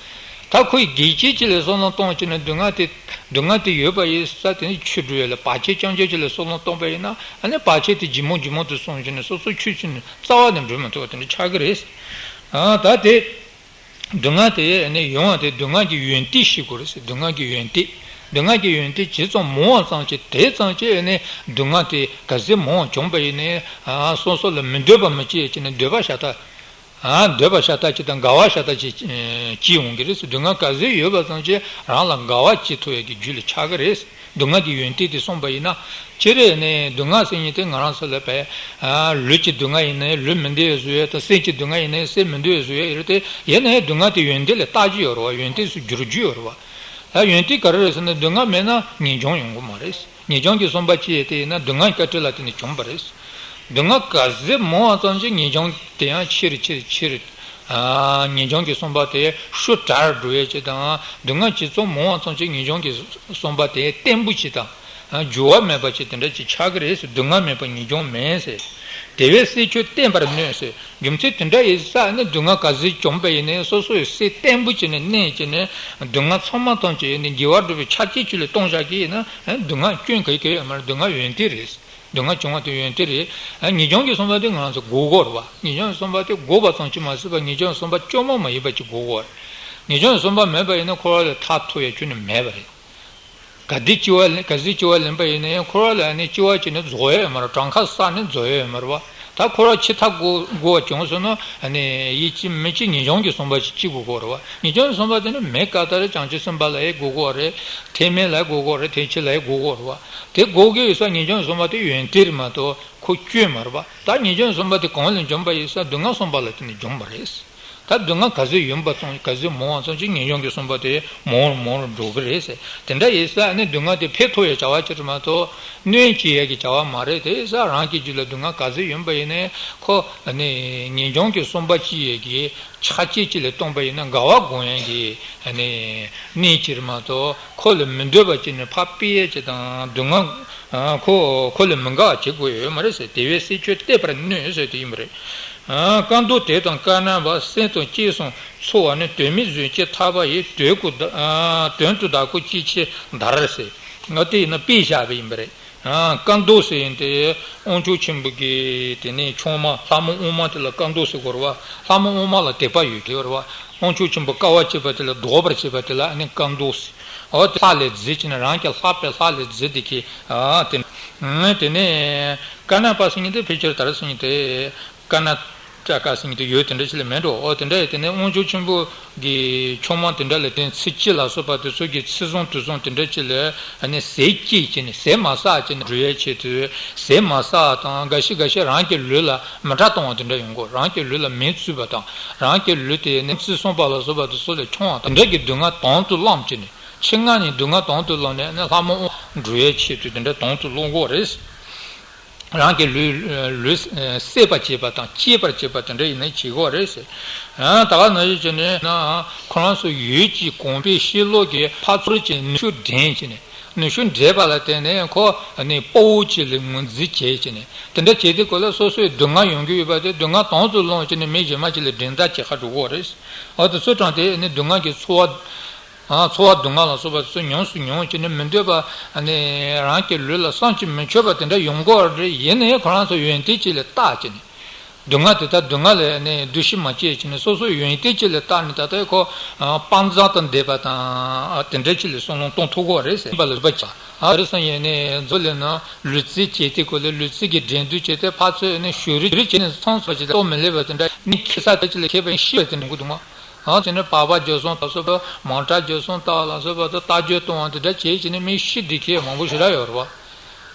ད་ཁོ་ཡི་གེགས་བྱེད་ཅིག་ལ་བསམ་བློ་གཏོང་བྱས་ནས་སྡུག་བསྔལ་དེ་སྡུག་བསྔལ་དེ་ཡོད་པ་ཡིན་ས་དེ་ནི་ཆོས་སྒྲུབ་ཡ་ལ་བར་ཆད་རྐྱང་རྐྱང་ཅིག་ལ་བསམ་བློ་གཏོང་པ་ཡིན་ན། ཨ་ནི་བར་ཆད་དེ་ཇེ་མང་ཇེ་མང་དུ་སོང་བྱས་ནས་སོ་སོ་ཆོས་ཅན་རྩ་བ་ནས་འགྲུབ་མི་ཐུབ་པ་དེ་འདྲ་ཆགས་ཀྱི་རེད། ཨ་ད་དེ། སྡུག་བསྔལ་དེ་ནི་ཡོང་བ་དེ་སྡུག་བསྔལ་གྱི་ཡོན་ཏན་ཤེས་དགོས་རེད་ཟེར། སྡུག་བསྔལ་གྱི་ཡོན་ཏན། སྡུག་བསྔལ་གྱི་ཡོན་ཏན་ཇི་ཙམ་མང་བ་ཙམ་གྱིས་དེ་ཙམ་གྱིས་ནི་སྡུག་བསྔལ་དེ་ག་ཚོད་མང་བ་བྱུང་བ་ཡིན་ནའི་ཨ་སོ་སོ་ལ་མི་འདོད་པ་མི་སྐྱེ་བྱས་ནས་འདོད་པ་ཤ་སྟག་ཨ་འདོད་པ་ཤ་སྟག་ཅིག་དང་དགའ་བ་ཤ་སྟག་ཅིག་སྐྱེ་ཡོང་གི་རེད་ཟེར། སྡུག་བསྔལ་ག་ཚོད་ཡོད་པ་ཙམ་གྱིས་རང་ལ་དགའ་བ་སྐྱེ་ཐུབ་ཡ་གི་རྒྱུ་ལ་ཆགས་ཀྱི་རེད། སྡུག་བསྔལ་གྱི་ཡོན་ཏན་དེ་གསུངས་པ་ཡིན་ན། སྤྱིར་ནས་སྡུག་བསྔལ་ཟེར་མཁན་དེ་ང་རང་ཚོ་ལ་བས། ལུས་ཀྱི་སྡུག་བསྔལ་ཡིན་ནའི་ལུས་མི་བདེ་བའི་བཟོ་ཡས་དང་། སེམས་ཀྱི་སྡུག་བསྔལ་ཡིན་ནའི་སེམས་མི་བདེ་བའི་བཟོ་ཡས་ཡོད་རེད་དེ། ཡིན་ནའི་སྡུག་བསྔལ་དེ་ཡོན་ཏན་ལ་བརྟག་རྒྱུ་ཡོད་རེད་བ། ཡོན་ཏན་སུ་བསྒྱུར་རྒྱུ་ཡོད་རེད་བ། ད་ཡོན་ཏན་ག་རེ་རེད་ཟེར་ན། སྡུག་བསྔལ་མེད་ན་ངེས་འབྱུང་ཡོང་གི་མ་རེད། ངེས་འབྱུང་གི་བསམ་པ་ཅི་ཡོད་དེ་ཡིན་ན་སྡུག་བསྔལ་གྱི་སྤྲིན་ལ་བརྟེན་ནས་བྱུང་བ་རེད། སྡུག་བསྔལ་ག་ཚོད་མང་བ་ཙམ་གྱིས་ངེས་འབྱུང་དེ་ཡང་ཆེ་རུ་ཆེ་རུ་ཆེ་རུ། ཨ་ངེས་འབྱུང་གི་བསམ་པ་དེ་ཧྲུལ་དྲག་འགྲོ་ཡས་ཅིག་དང་། སྡུག་བསྔལ་ཇི་ཙམ་མང་བ་ཙམ་གྱིས་ངེས་འབྱུང་གི་བསམ་པ་དེ་བརྟན་པོ་ཅིག་དང་། ཨ་འགྱུར་བ་མེད་པ་ཅིག་དེ་འདྲ་ཅིག་ཆགས་ཀྱི་རེད་ཟེར། སྡུག་བསྔལ་མེད་པར་ངེས་འབྱུང་མེད་ཟེར། དེ་བས་སེལ་ཆོག་བསྟེན་པར་ནུས་ཟེར། རྒྱུ་མཚན་དེ་འདྲ་ཡིན་ཙང་ནི་སྡུག་བསྔལ་ག་ཚོད་བྱུང་བ་ཡིན་ནའི་སོ་སོ་ཡི་སེམས་བརྟན་པོ་བྱས་ནས་གནས་བྱས་ནས། སྡུག་བསྔལ་ཚང་མ་ཐམས་ཅད་ཡིན་ནའི་དགེ་བ་སྒྲུབ་པའི་ཆ་རྐྱེན་ཅིག་ལ་གཏོང་བཞག་གི་ཡིན་ན། ཨ་སྡུག་བསྔལ་སྐྱོན་ག་གི་ཡོད་མ་རེད། སྡུག་བསྔལ་ཡོན་ཏན་རེད། སྡུག་བསྔལ་བྱུང་བ་དེ་ཡོན་ཏན་རེད། ཨ་ངེས་འབྱུང་གི་བསམ་པ་དེ་ང་རང་ཚོ་དགོས་དགོས་རེད་བ། ངེས་འབྱུང་གི་བསམ་པ་དེ་དགོས་པ་ཙམ་གྱིས་མ་ཟད་པར་ངེས་འབྱུང་གི་བསམ་པ་བཅོས་མ་མ་ཡིན་པ་ཅིག་དགོས་དགོས་རེད། ངེས་འབྱུང་གི་བསམ་པ་མེད་པ་ཡིན་ན་འཁོར་བ་ལས་ཐར་ཐུབ་ཡ་ཁྱོན་ནས་མེད་པ་རེད། ག་དེ་སྐྱེ་བ་ལེན། ག་ཚོད་སྐྱེ་བ་ལེན་པ་ཡིན་ན་ཡང་འཁོར་བ་ལ་ནི་སྐྱེ་བ་སྐྱེས་ནས་རྫོགས་ཡ་ཡོད་མ་རེད། གྲངས་ཁ་བསགས་ནས་རྫོགས་ཡ་ཡོད་མ་རེད་བ། ད་འཁོར་བ་ཕྱི་ཐག་དགོས་དགོས་པ་བྱུང་སོང་ན། ཨ་ནི་ཡིད་ཀྱི་མི་གཅིག་ངེས་འབྱུང་གི་བསམ་པ་ཞིག་སྐྱེ་དགོས་ཀྱི་རེད་བ། ངེས་འབྱུང་གི་བསམ་པ་དེ་ནི་མི་ག་ད་རེ་བྱང་ཆུབ་སེམས་དཔའ་ལ་ཡང་དགོས་ཀྱི་རེད། ཐེག་དམན་ལ་ཡང་དགོས་ཀྱི་རེད། ཐེག་ཆེན་ལ་ཡང་དགོས་ཀྱི་རེད་བ། དེ་དགོས་ཀྱི་ཡོད་ས་ངེས་འབྱུང་གི་བསམ་པ་དེ་ཡོན་ཏན་རེད་མ་གཏོགས་ཁོ་སྐྱོན་མ་རེད་བ། ད་ངེས་འབྱུང་གི་བསམ་པ་དེ་གང་ལས་འབྱུང་བ་ཡིན་ཟེར་ན་སྡུག་བསྔལ་བསམ་པ་ལ་བརྟེན་ནས་འབྱུང་བ་རེད། ད་སྡུག་བསྔལ་ག་ཚོད་ཡོད་པ་ཙམ། ག་ཚོད་མང་བ་ཙམ་གྱིས་ངེས་འབྱུང་གི་བསམ་པ་དེ་མང་རུ་མང་རུ་འགྲོ་གི་རེད་ཟེར། དེ་འདྲ་ཡིན་ཙང་ནི་སྡུག་བསྔལ་དེ་ཕན་ཐོགས་ཡ་བྱ་བ་ཅིག་རེད་མ་གཏོགས་གནོད་བྱེད་ཡ་གི་བྱ་བ་མ་རེད། དེ་ཡིན་ཙང་རང་གི་རྒྱུད་ལ་སྡུག་བསྔལ་ག་ཚོད་ཡོད་པ་ཡིན་ནའི་ཁོ་ནི་ངེས་འབྱུང་གི་བསམ་པ་ཅི་ཡོད་ཀྱི་ཆ་རྐྱེན་ཅིག་ལ་གཏོང་པ་ཡིན་ན་དགའ་བ་སྒོམ་ཡ་གི་ནི་གནད་ཅིག་རེད་མ་གཏོགས་ཁོ་ལ་མི་འདོད་པ་ཅིག་ནི་ཕར་སྤེལ་ཡ་ཅིག་དང་། སྡུག་བསྔལ་ཁོ་ཁོ་ལ་མི་དགའ་བ་བྱེད་དགོས་ཡོད་མ་རེད་ཟེར། དེ་བས་སེལ་ཆོག་བསྟེན་པར་ནུས་ཟེར་དེ་ཡིན་པ་རེད། ཨ་བཀའ་མདོ་དེ་དང་བཀའ་རྣམ་པ་སེམས་དང་ཅི་གསུངས་འཚོ་བ་ནི། དོན་མེད་བཟོད་ཅིང་ཐར་པ་ཡི། དོན་གོ་བདག་ཨ་དོན་དུ་བདག་གོ་ཅི་ཕྱིར་འདར་ཟེར། ཨ་དེ་ཡིན་ན་དཔེ་བཞག་པ་ཡིན་པ་རེད། ཨ་བཀའ་མདོ་ཟེར་ཡིན་ཏེ་དབང་ཕྱུག་ཆེན་པོ་གི་དེ་ནས་ཆུང་མ་ལྷ་མོ་ཨུ་མ་དེ་ལ་བཀའ་མདོ་ཟེར་གོ་རེད་བ། ལྷ་མོ་ཨུ་མ་ལ་དད་པ་ཡོད་མཁན་རེད་བ། དབང་ཕྱུག་ཆེན་པོ་དཀའ་བ་སྤྱད་པ་དེ་ལ་བཟློག་པར་བྱེད་པ་དེ་ལ་ཨ་ནི་བཀའ་མདོ་ཟེར། འོ་དེ་ལྷ་ལས་བརྫིས་བྱས་ནས་རང་གི་ལྷག་པའི་ལྷ་ལས་བརྫིས་ཏེ་ཁྱེད་ཨ་དེ་ནས་དེ་ནས་བཀའ་རྣམ་པ་ཟེར་མཁན་དེ་ཕལ་ཆེར་ད་རེས་ཟེར་མཁན་དེ། ཀ་ན་ཀྲ་ཀ་ཟེར་མཁན་དེ་ཡོད་དེ་འདྲ་ཞིག་ལས་མེད་འགྲོ། འོ་དེ་འདྲ་ཡོད། དེ་ནས་དབང་ཕྱུག་ཆེན་པོ་གི་ཆུང་མ་དེ་འདྲ་ལ་བརྟེན་ཚེ་སྐྱིད་ལ་སོགས་པ་དེ་ཚོ་གི་ཚེ་བཟང་དུས་བཟང་དེ་འདྲ་ཅིག་ལ་ཨ་ནི་ཟས་བཅད་བྱས་ནས་ཟས་མ་བསགས་བྱས་ནས་འགྲོ་ཡའི་ཆེད་དུ་ཟས་མ་བསགས་དང་། འགའ་ཤས་འགའ་ཤས་རང་གི་ལུས་ལ་མི་དྲག་གཏོང་བ་དེ་འདྲ་ཡོང་གོ། རང་གི་ལུས་ལ་མེ་བཙུགས་པ་དང་། རང་གི་ལུས་དེ་ནི་བཙུགས་སོང་པ་ལ་སོགས་པ་དེ་ཚོ་ལས་ཆུང་བ་དང་། དེ་འདྲ་གི་སྡུག་བསྔལ་དང་དུ་བླངས་བྱས་ནས། ཆེད་མངགས་ནས་སྡུག་བསྔལ་དང་དུ་བླངས་ནས་ཨ་ནི་ལྷ་མོ་འགྲོ་ཡའི་ཆེད་དུ་དེ་འདྲ་དང་དུ་བླངས་གོ་རེད། རང་གི་ལུས་ལུས་སད་པར་བྱེད་པ་དང་། སྐྱེད་པར་བྱེད་པ་དེ་འདྲ་ཡིན་ན་བྱེད་དགོས་རེད་ཟེར། ད་ག་ནང་བཞིན་བྱས་ནས་ན་ཁོ་རང་ཚོ་ཡུལ་གྱི་གོང་འཕེལ་ཕྱིར་ལོག་གི་ཕར་ཚུར་གྱི་ནུས་ཤུགས་འགྲན་བྱས་ནས། ནུས་ཤུགས་འགྲན་པ་ལ་བརྟེན་ནས་ཁོ་ནི་དཔའ་བོ་ཅིག་ལ་ངོས་འཛིན་བྱས་བྱས་ནས། དེ་འདྲ་བྱས་དུས་སྐབས་ལ་སོ་སོའི་སྡུག་བསྔལ་ཡོང་གི་ཡོད་པ་དེ་སྡུག་བསྔལ་དང་དུ་བླངས་བྱས་ནས་མི་གཞན་མ་ཅིག་ལ་འགྲན་ཟླ་བྱེད་ཁ་འགྲོ་གི་རེད། འོ་དེ་ཚོ་དྲངས་ཏེ་ནི་སྡུག་བསྔལ་གྱི་ཚོར་བ། ཨ་ཚོར་བ་སྡུག་བསྔལ་ལ་སོགས་པ་དེ་ཚོ་ཉུང་སུ་ཉུང་སུ་བྱས་ནས་མི་འདོད་པ་ནི་རང་གི་ལུས་ལ་བསམ་གྱིས་མི་ཁྱབ་པ་དེ་འདྲ་ཡོང་གི་རེད། ཡིན་ནའི་ཁོ་རང་ཚོ་ཡོན་ཏན་ཅིག་ལ་བརྟག་བྱས་ནས། སྡུག་བསྔལ་དེ་དག་སྡུག་བསྔལ་ལ་ནི་འདུ་ཤེས་མ་སྐྱེས་བྱས་ནས་སོ་སོའི་ཡོན་ཏན་ཅིག་ལ་བརྟག་ནས། ད་ལྟ་ཁོ་དཔའ་མཛངས་དང་ལྡན་པ་དང་དེ་འདྲ་ཅིག་ལ་བསམ་བློ་གཏོང་ཐུབ་ཀྱི་རེད་ཟེར་པ་ལ་རིག་པ་བྱ། ཨ་རེ་སང་ཡས་ནས་མཛོ་ལས་ན་ལུས་རྩལ་བྱེད་དུས་སྐབས་ལ་ལུས་རྩལ་གྱི་འགྲན་བསྡུར་བྱས་ཏེ་ཕར་ཚུར་ནས་ཞུ་རིག་བྱས་ནས་ཚོང་ཚོགས་ཀྱི་ལྟོ་མི་ལེན་པ་དེ་འདྲ་ནི་ཁེ་ས་ད་ཅིག་ལ་ཁེ་ཕན་ཤི་བ་དེ་འདྲ་གི་འདུག་མ། ཨ་དེ་ནས་པགས་པ་འཇོག་སོང་ད་སོ་པ་མང་དྲགས་འཇོག་སོང་ལྟ་བ་ལ་སོ་པ་དང་རྟ་རྒྱུག་གཏོང་བ་དེ་འདྲ་བྱས་བྱས་ནས་མི་ཤི་བསྡད་མཁན་མང་པོ་ཞེ་དྲག་ཡོད་རེད་བ།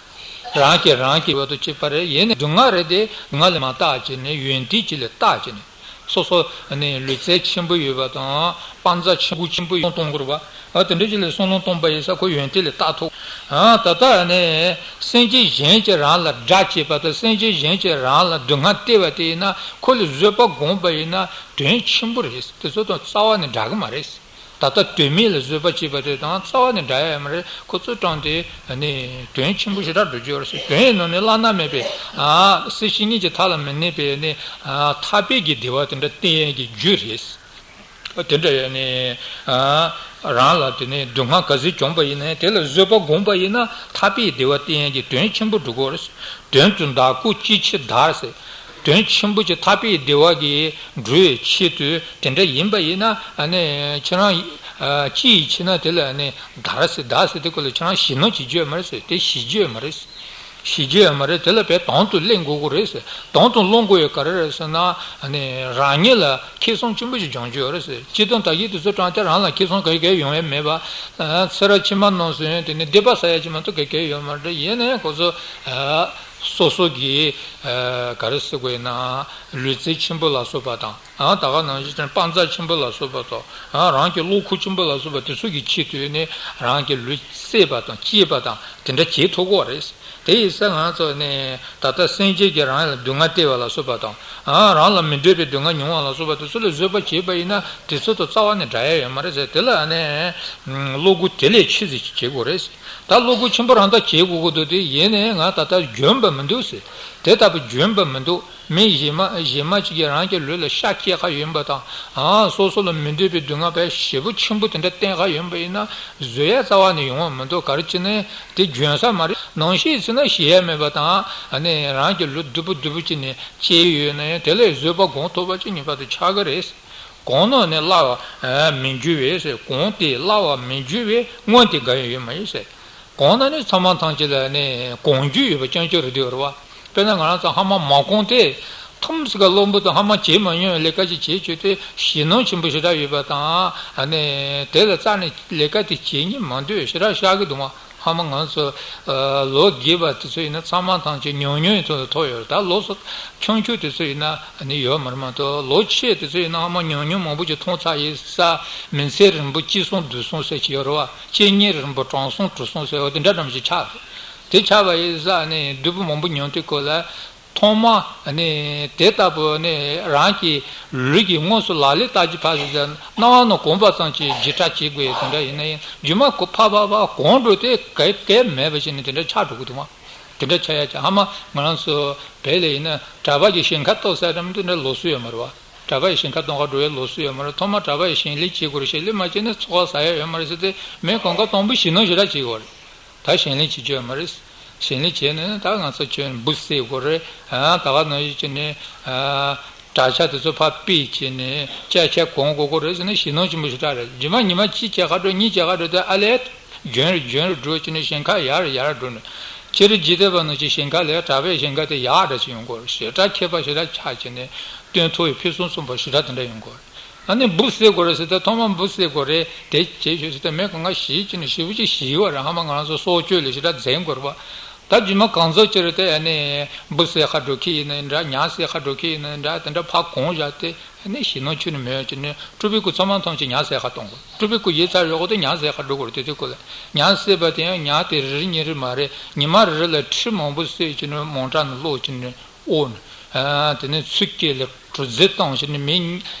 རང་གིས་རང་གི་བར་དུ་གཅིག་པ་རེད། ཡིན་ནའི་སྡུག་བསྔལ་རེད་དེ་སྡུག་བསྔལ་ལ་མ་བརྟག་བྱས་ནས་ཡོན་ཏན་ཅིག་ལ་བརྟག་བྱས་ནས། སོ་སོ་ནི་ལུས་རྩལ་ཆེན་པོ་ཡོད་པ་དང་། དཔའ་མཛངས་ཆེན་པོ་ཆེན་པོ་ཡོད་གཏོང་དགོས་རེད་པ། ཨ་དེ་འདྲ་ཅིག་ལ་བསམ་བློ་གཏོང་པ་ཡིན་ཙང་ཁོ་ཡོན་ཏན་ལ་བལྟ་ཐུབ། ཨ་ད་ལྟ་ནི་སེམས་ཅན་གཞན་གྱིས་རང་ལ་དགྲ་བྱེད་པ་དང་། སེམས་ཅན་གཞན་གྱིས་རང་ལ་སྡུག་བསྔལ་སྟེར་བ་དེ་ཡིན་ན། ཁོ་ལ་བཟོད་པ་སྒོམ་པ་ཡིན་ན་དོན་ཆེན་པོ་རེད། དེ་ཚོ་དང་རྩ་བ་ནས་འདྲ་གི་མ་རེད། ད་ལྟ་དོན་མེད་ལ་བཟོད་པ་བྱེད་པ་དེ་དང་རྩ་བ་ནས་འདྲ་ཡ་ཡོད་མ་རེད། ཁོ་ཚོ་དྲངས་ཏེ་ནི་དོན་ཆེན་པོ་ཞེ་དྲག་འགྲོ་རྒྱུ་ཡོད་རེད་ཟེར། དོན་ཡི་ནང་ནས་བླ་ན་མེད་པའི་ཨ་སྲིད་ཞི་གཉིས་ཀྱི་མཐའ་ལ་མི་གནས་པའི་ནི་ཨ་ཐར་པའི་གི་བདེ་བ་དེ་འདྲ་སྟེར་ཡས་ཀྱི་རྒྱུ་རེད། དེ་འདྲ་ཡོད་ནི་ཨ་རང་ལ་དེ་ནི་སྡུག་བསྔལ་ག་ཚོད་བྱུང་པ་ཡིན་ནའི་དེ་ལ་བཟོད་པ་སྒོམ་པ་ཡིན་ན། ཐར་པའི་བདེ་བ་སྟེར་ཡས་ཀྱི་དོན་ཆེན་པོ་འགྲུབ་ཀྱི་ཡོད་རེད། དོན་དུ་བདག་ཀོ་ཅི་ཕྱིར་བདར་ཟེར། དོན་ཆེན་པོ་ཅིག་ཐར་པའི་བདེ་བ་གི་འགྲོ་བའི་ཆེད་དུ་དེ་འདྲ་ཡིན་པ་ཡིན་ན། ཨ་ནི་ཁྱེད་རང་ཨ་ཅི་ཡི་ཕྱིར་ན་དེ་ལ་ཨ་ནི་བདར་ཟེར། བདར་ཟེར་དེ་ཀོ་ལ་ཁྱེད་རང་ཞེད་སྣང་བྱེད་རྒྱུ་ཡོད་མ་རེད་ཟེར། དེ་ཞེད་རྒྱུ་ཡོད་མ་རེད། ཞེད་རྒྱུ་ཡོད་མ་རེད། དེ་ལ་བས་དོན་དུ་སླེབས་དགོས་ཀྱི་རེད་ཟེར། དོན་དུ་སླེབས་དགོས་ཡོད་ག་རེ་རེད་ཟེར་ན། ཨ་ནི་རང་ཉིད་ལ་ཁེ་བཟང་ཆེན་པོ་ཞིག་འབྱུང་རྒྱུ་ཡོད་རེད་ཟེར། སྤྱིར་བཏང་ད་གིན་དེ་ཚོ་དྲངས་ཏེ་རང་ལ་ཁེ་བཟང་ག་གེ་ཡོང་ཡ་མེད་པ། ཨ་ཚེ་རབས་ཕྱི་མ་ནང་སོང་དེ་ནི་སྡིག་པ་བསགས་ཡ་ཅིག་མ་གཏོགས་ག་གེ་ཡོད་མ་རེད། ཡིན་ནའི་ཁོ་ཚོ་ཨ་སོ་སོ་གི་ཨ་ག་རེ་ཟེར་དགོས་ཡིན་ན། ལུས་རྩལ་ཆེན་པོ་ལ་སོགས་པ་དང་། ཨ་ད་ག་ནང་བཞིན་དཔའ་མཛངས་ཆེན་པོ་ལ་སོགས་པ་དང་། ཨ་རང་གི་བློ་ཁོག་ཆེན་པོ་ལ་སོགས་པ་དེ་ཚོ་གི་ཆེད་དུ་ནི་རང་གི་ལུས་གསད་པ་དང་གཅད་པ་དང་དེ་འདྲ་བྱེད་ཐུབ་ཀྱི་རེད། དེ་ཡིན་ཙང་ང་ཚོ་ནི་ད་ལྟ་སེམས་ཅན་གྱིས་རང་ལ་སྡུག་བསྔལ་སྟེར་བ་ལ་སོགས་པ་དང་། ཨ་རང་ལ་མི་འདོད་པའི་སྡུག་བསྔལ་མྱོང་བ་ལ་སོགས་པ་དེ་ཚོ་ལ་བཟོད་པ་བྱེད་པ་ཡིན་ན། དེ་ཚོ་དང་རྩ་བ་ནས་འདྲ་ཡ་ཡོད་མ་རེད་ཟེར། དེ་ལ་ནི་བློ་སྒོ་དེ་ལས་ཆེ་ཙམ་ཞིག་བྱེད་དགོས་རེད། ད་བློ་སྒོ་ཆེན་པོ་རང་ད་བྱེད་དགོས་ཀྱི་འདུག་དེ་ཡིན་ནའི་ང་ད་ལྟ་འཇོན་པ་མི་འདུག་ཟེར། དེ་ལྟ་བུ་འཇོན་པ་མི་འདུག་མི་གཞན་མ་གཞན་མ་ཅིག་གིས་རང་གི་ལུས་ལ་ཤ་བཅད་ཁ་ཡོད་པ་དང་། ཨ་སོ་སོ་ལ་མི་འདོད་པའི་སྡུག་བསྔལ་བས་ཞེ་པོ་ཆེན་པོ་དེ་འདྲ་བསྟན་ཁ་ཡོད་པ་ཡིན་ན། བཟོད་ཡ་རྩ་བ་ནས་ཡོང་བ་མི་འདུག་ག་རེ་བྱས་ནའི་དེ་འཇོན་ས་མ་རེད། ནང་བཞིན་བྱས་ན་ཞེད་ཡ་མེད་པ་དང་། ཨ་ནི་རང་གི་ལུས་སྡུག་པོ་སྡུག་པོ་ཅིག་ནས་བཅད་ཡོད་ན་ཡང་དེ་ལས་བཟོད་པ་སྒོམ་ཐུབ་པ་ཅིག་ངེས་པར་དུ་ཆགས་ཀྱི་རེད། གོང་ན་ནི་སླ་བར་མི་འགྱུར་བས་ཟེར། གོང་དེ་སླ་བར་མི་འགྱུར་བས་སྔོན་དེ་འགའ་ཡང་ཡོད་མ་ཡིན་ཟེར། གོང་ན་ནི་ཚང་མ་ཐམས་ཅད་ལ་ནི་གོང་འགྱུར་ཡོད་པ་རྐྱང་རྐྱང་རེད་འདུག་རེད་བ། དཔེར་ན་ང་རང་ཚོ་ཧ་མ་མ་གོང་སྟེ། ཐུམ་སི་ཀ་བློན་པོ་དང་ཧ་མ་བྱེད་མ་མྱོང་བའི་ལས་ཀ་ཅིག་བྱེད་བྱེད་དེ་ཞེད་སྣང་ཆེན་པོ་ཞེ་དྲག་ཡོད་པ་དང་། ཨ་ནི་དེ་ལ་རྩ་ནས་ལས་ཀ་དེ་བྱེད་སྙིང་མ་འདོད་ཞེ་དྲག་ཤར་གི་འདུག་མ། ཧ་མ་ང་ཚོ་ཨ་ལོ་རྒས་པ་དེ་ཚོ་ཡིན་ན་ཚང་མ་ཐམས་ཅད་ཉུང་ཉུང་ཡིན་ཐོག་ལ་ཐོག་ཡོད་རེད། ད་ལོ་སོ་ཆུང་ཆུང་དེ་ཚོ་ཡིན་ན་ནི་ཡོད་མ་རེད་མ་གཏོགས། ལོ་ཆེ་དེ་ཚོ་ཡིན་ན་ཧ་མ་ཉུང་ཉུང་མང་པོ་ཅིག་མཐོང་ཚར་ཡིན་ས། མི་ཚེ་རིང་པོ་སྐྱིད་སོང་སྡུག་སོང་ཟེར་གྱི་ཡོད་རེད་བ། སྐྱེ་གཉེན་རིང་པོ་གྲོངས་སོང་གྲུབ་སོང་ཟེར་བ་དེ་འདྲ་འདྲ་མ་ཞིག་ཆགས་རེད། དེ་ཆགས་པ་ཡིན་ས་ནི་སྡུག་པོ་མང་པོ་མྱོང་དུས་སྐོར་ལ། ཐོག་མ་ནི་དེ་ལྟ་བུ་ནི་རང་གི་ལུས་ཀྱི་དངོས་སུ་ལག་ལེན་བསྟར་གྱི་ཕར་ཟེར་ན། སྣང་བ་ནི་གོམས་པ་ཙམ་གྱིས་འཇིགས་སྐྲག་བྱེད་དགོས་ཡོད་དེ་འདྲ་ཡིན་ན་ཡང་རྗེས་མ་གོ་ཕ་ཕ་ཕ་གོང་འགྲོ་དེ་གལ་གལ་མེད་པ་ཞིག་ནི་དེ་འདྲ་ཆགས་འགྲོ་གི་འདུག་མ། དེ་འདྲ་ཆགས་ཡ་ཆགས། ཧ་མ་ང་རང་ཚོ་བོད་ལ་ཡིན་ན་གྲྭ་པ་གི་ཞིང་ཁ་གཏོར་ས་འདྲ་མི་འདུག་འདྲ་ལོགས་སུ་ཡོད་མ་རེད་བ། གྲྭ་པ་ཡི་ཞིང་ཁ་གཏོང་ག་འགྲོ་ཡའི་ལོགས་སུ་ཡོད་མ་རེད། ཐོག་མ་གྲྭ་པ་ཡི་ཞིང་ལས་བྱེད་དགོས་རེད། ཞིང་ལས་མ་བྱས་ན་ཚོགས་ཁ་ཟ་ཡ་ཡོད་མ་རེད་ཟེར་ཏེ་མི་གང་ག་དང་པོ་ཞེད་སྣང་ཞེ་དྲག་བྱེད་དགོས་རེད། ད་ཞིང་ལས་བྱེད་རྒྱུ་ཡོད་མ་རེད། ཞིང་ལས་བྱས་ནས་ད་ང་ཚོ་ཁྱོད་འབུ་བསད་དགོས་རེད། ཨ་ད་ག་ནང་བཞིན་བྱས་ནས་ཨ་དྲ་ཆ་དེ་ཚོ་ཕར་སྤེལ་བྱས་ནས་ཅ་ཆས་གོན་དགོས་ཀྱི་རེད་ཟེར་ནས་ཞེད་སྣང་ཆེན་པོ་ཞེ་དྲག་རེད། རྗེས་མ་ཉི་མ་གཅིག་བྱས་ཁ་འགྲོ་གཉིས་བྱས་ཁ་འགྲོ་དེ་ཨ་ལས། རྒྱུན་རེ་རྒྱུན་རེ་འགྲོ་བྱས་ནས་ཞིང་ཁ་ཡར་ཡར་འགྲོ་ནས། སྤྱིར་འཇིག་རྟེན་པ་ནང་བཞིན་ཞིང་ཁ་ལས་གྲྭ་པའི་ཞིང་ཁ་དེ་ཡག་འདྲ་ཞིག་ཡོང་གི་རེད། ཞེ་དྲག་མཁས་པ་ཞེ་དྲག་ཆགས་བྱས་ནས་སྟོན་ཐོག་གི་ཕུན་སུམ་ཚོགས་པ་ཞེ་དྲག་དེ་འདྲ་ཡོང་གི་རེད། ཨ་ནི་འབུ་བསད་དགོས་རེད་ཟེར་ཏེ་ཐོག་མ་འབུ་བསད་དགོས་རེད་དེ་བྱེད་ཤོག་ཟེར་ཏེ་མི་གང་ག་ཞེད་བྱས་ནས་ཞེ་པོ་ཅིག་ཞེད་པ་རེད། ཧ་མ་ང་རང་ཚོ་སྲོག་གཅོད་ལས་ཞེ་དྲག་འཛེམ་དགོས་རེད་བ། ད་རྗེས་མ་གང་ཟག་ཅིག་རེད་དེ་ཨ་ནི་འབུ་བསད་ཁ་འགྲོ་མཁན་ཡིན་ན་འདྲ། ཉ་བསད་ཁ་འགྲོ་མཁན་ཡིན་ན་འདྲ། དེ་འདྲ་ཕར་གོང་བཞག་སྟེ་ཨ་ནི་ཞེད་སྣང་ཁྱོན་ནས་མེད་བྱས་ནས་སྤྲུལ་པའི་སྐུ་ཚང་མ་ཐམས་ཅད་ཉ་བསད་ཁ་གཏོང་དགོས། སྤྲུལ་པའི་སྐུ་ཡོད་ཚར་ཡོད་དེ་ཉ་བསད་ཁ་འགྲོ་དགོས་རེད། དེ་དུས་སྐོར་ལ་ཉ་བསད་པ་དེ་ཡང་ཉ་དེ་རེ་རེ་གཉིས་རེ་མ་རེད། ཉི་མ་རེ་རེ་ལ་ཁྲི་མང་པོ་བསད་བྱས་ནས་མོ་ཊ་ནང་བླུགས་བྱས་ནས། ཨོ། ཨ་དེ་ནས་ཚུར་སྐྱེལ་ལ་གྲུ་རྫི་བཏང་བྱས་ནས་མི་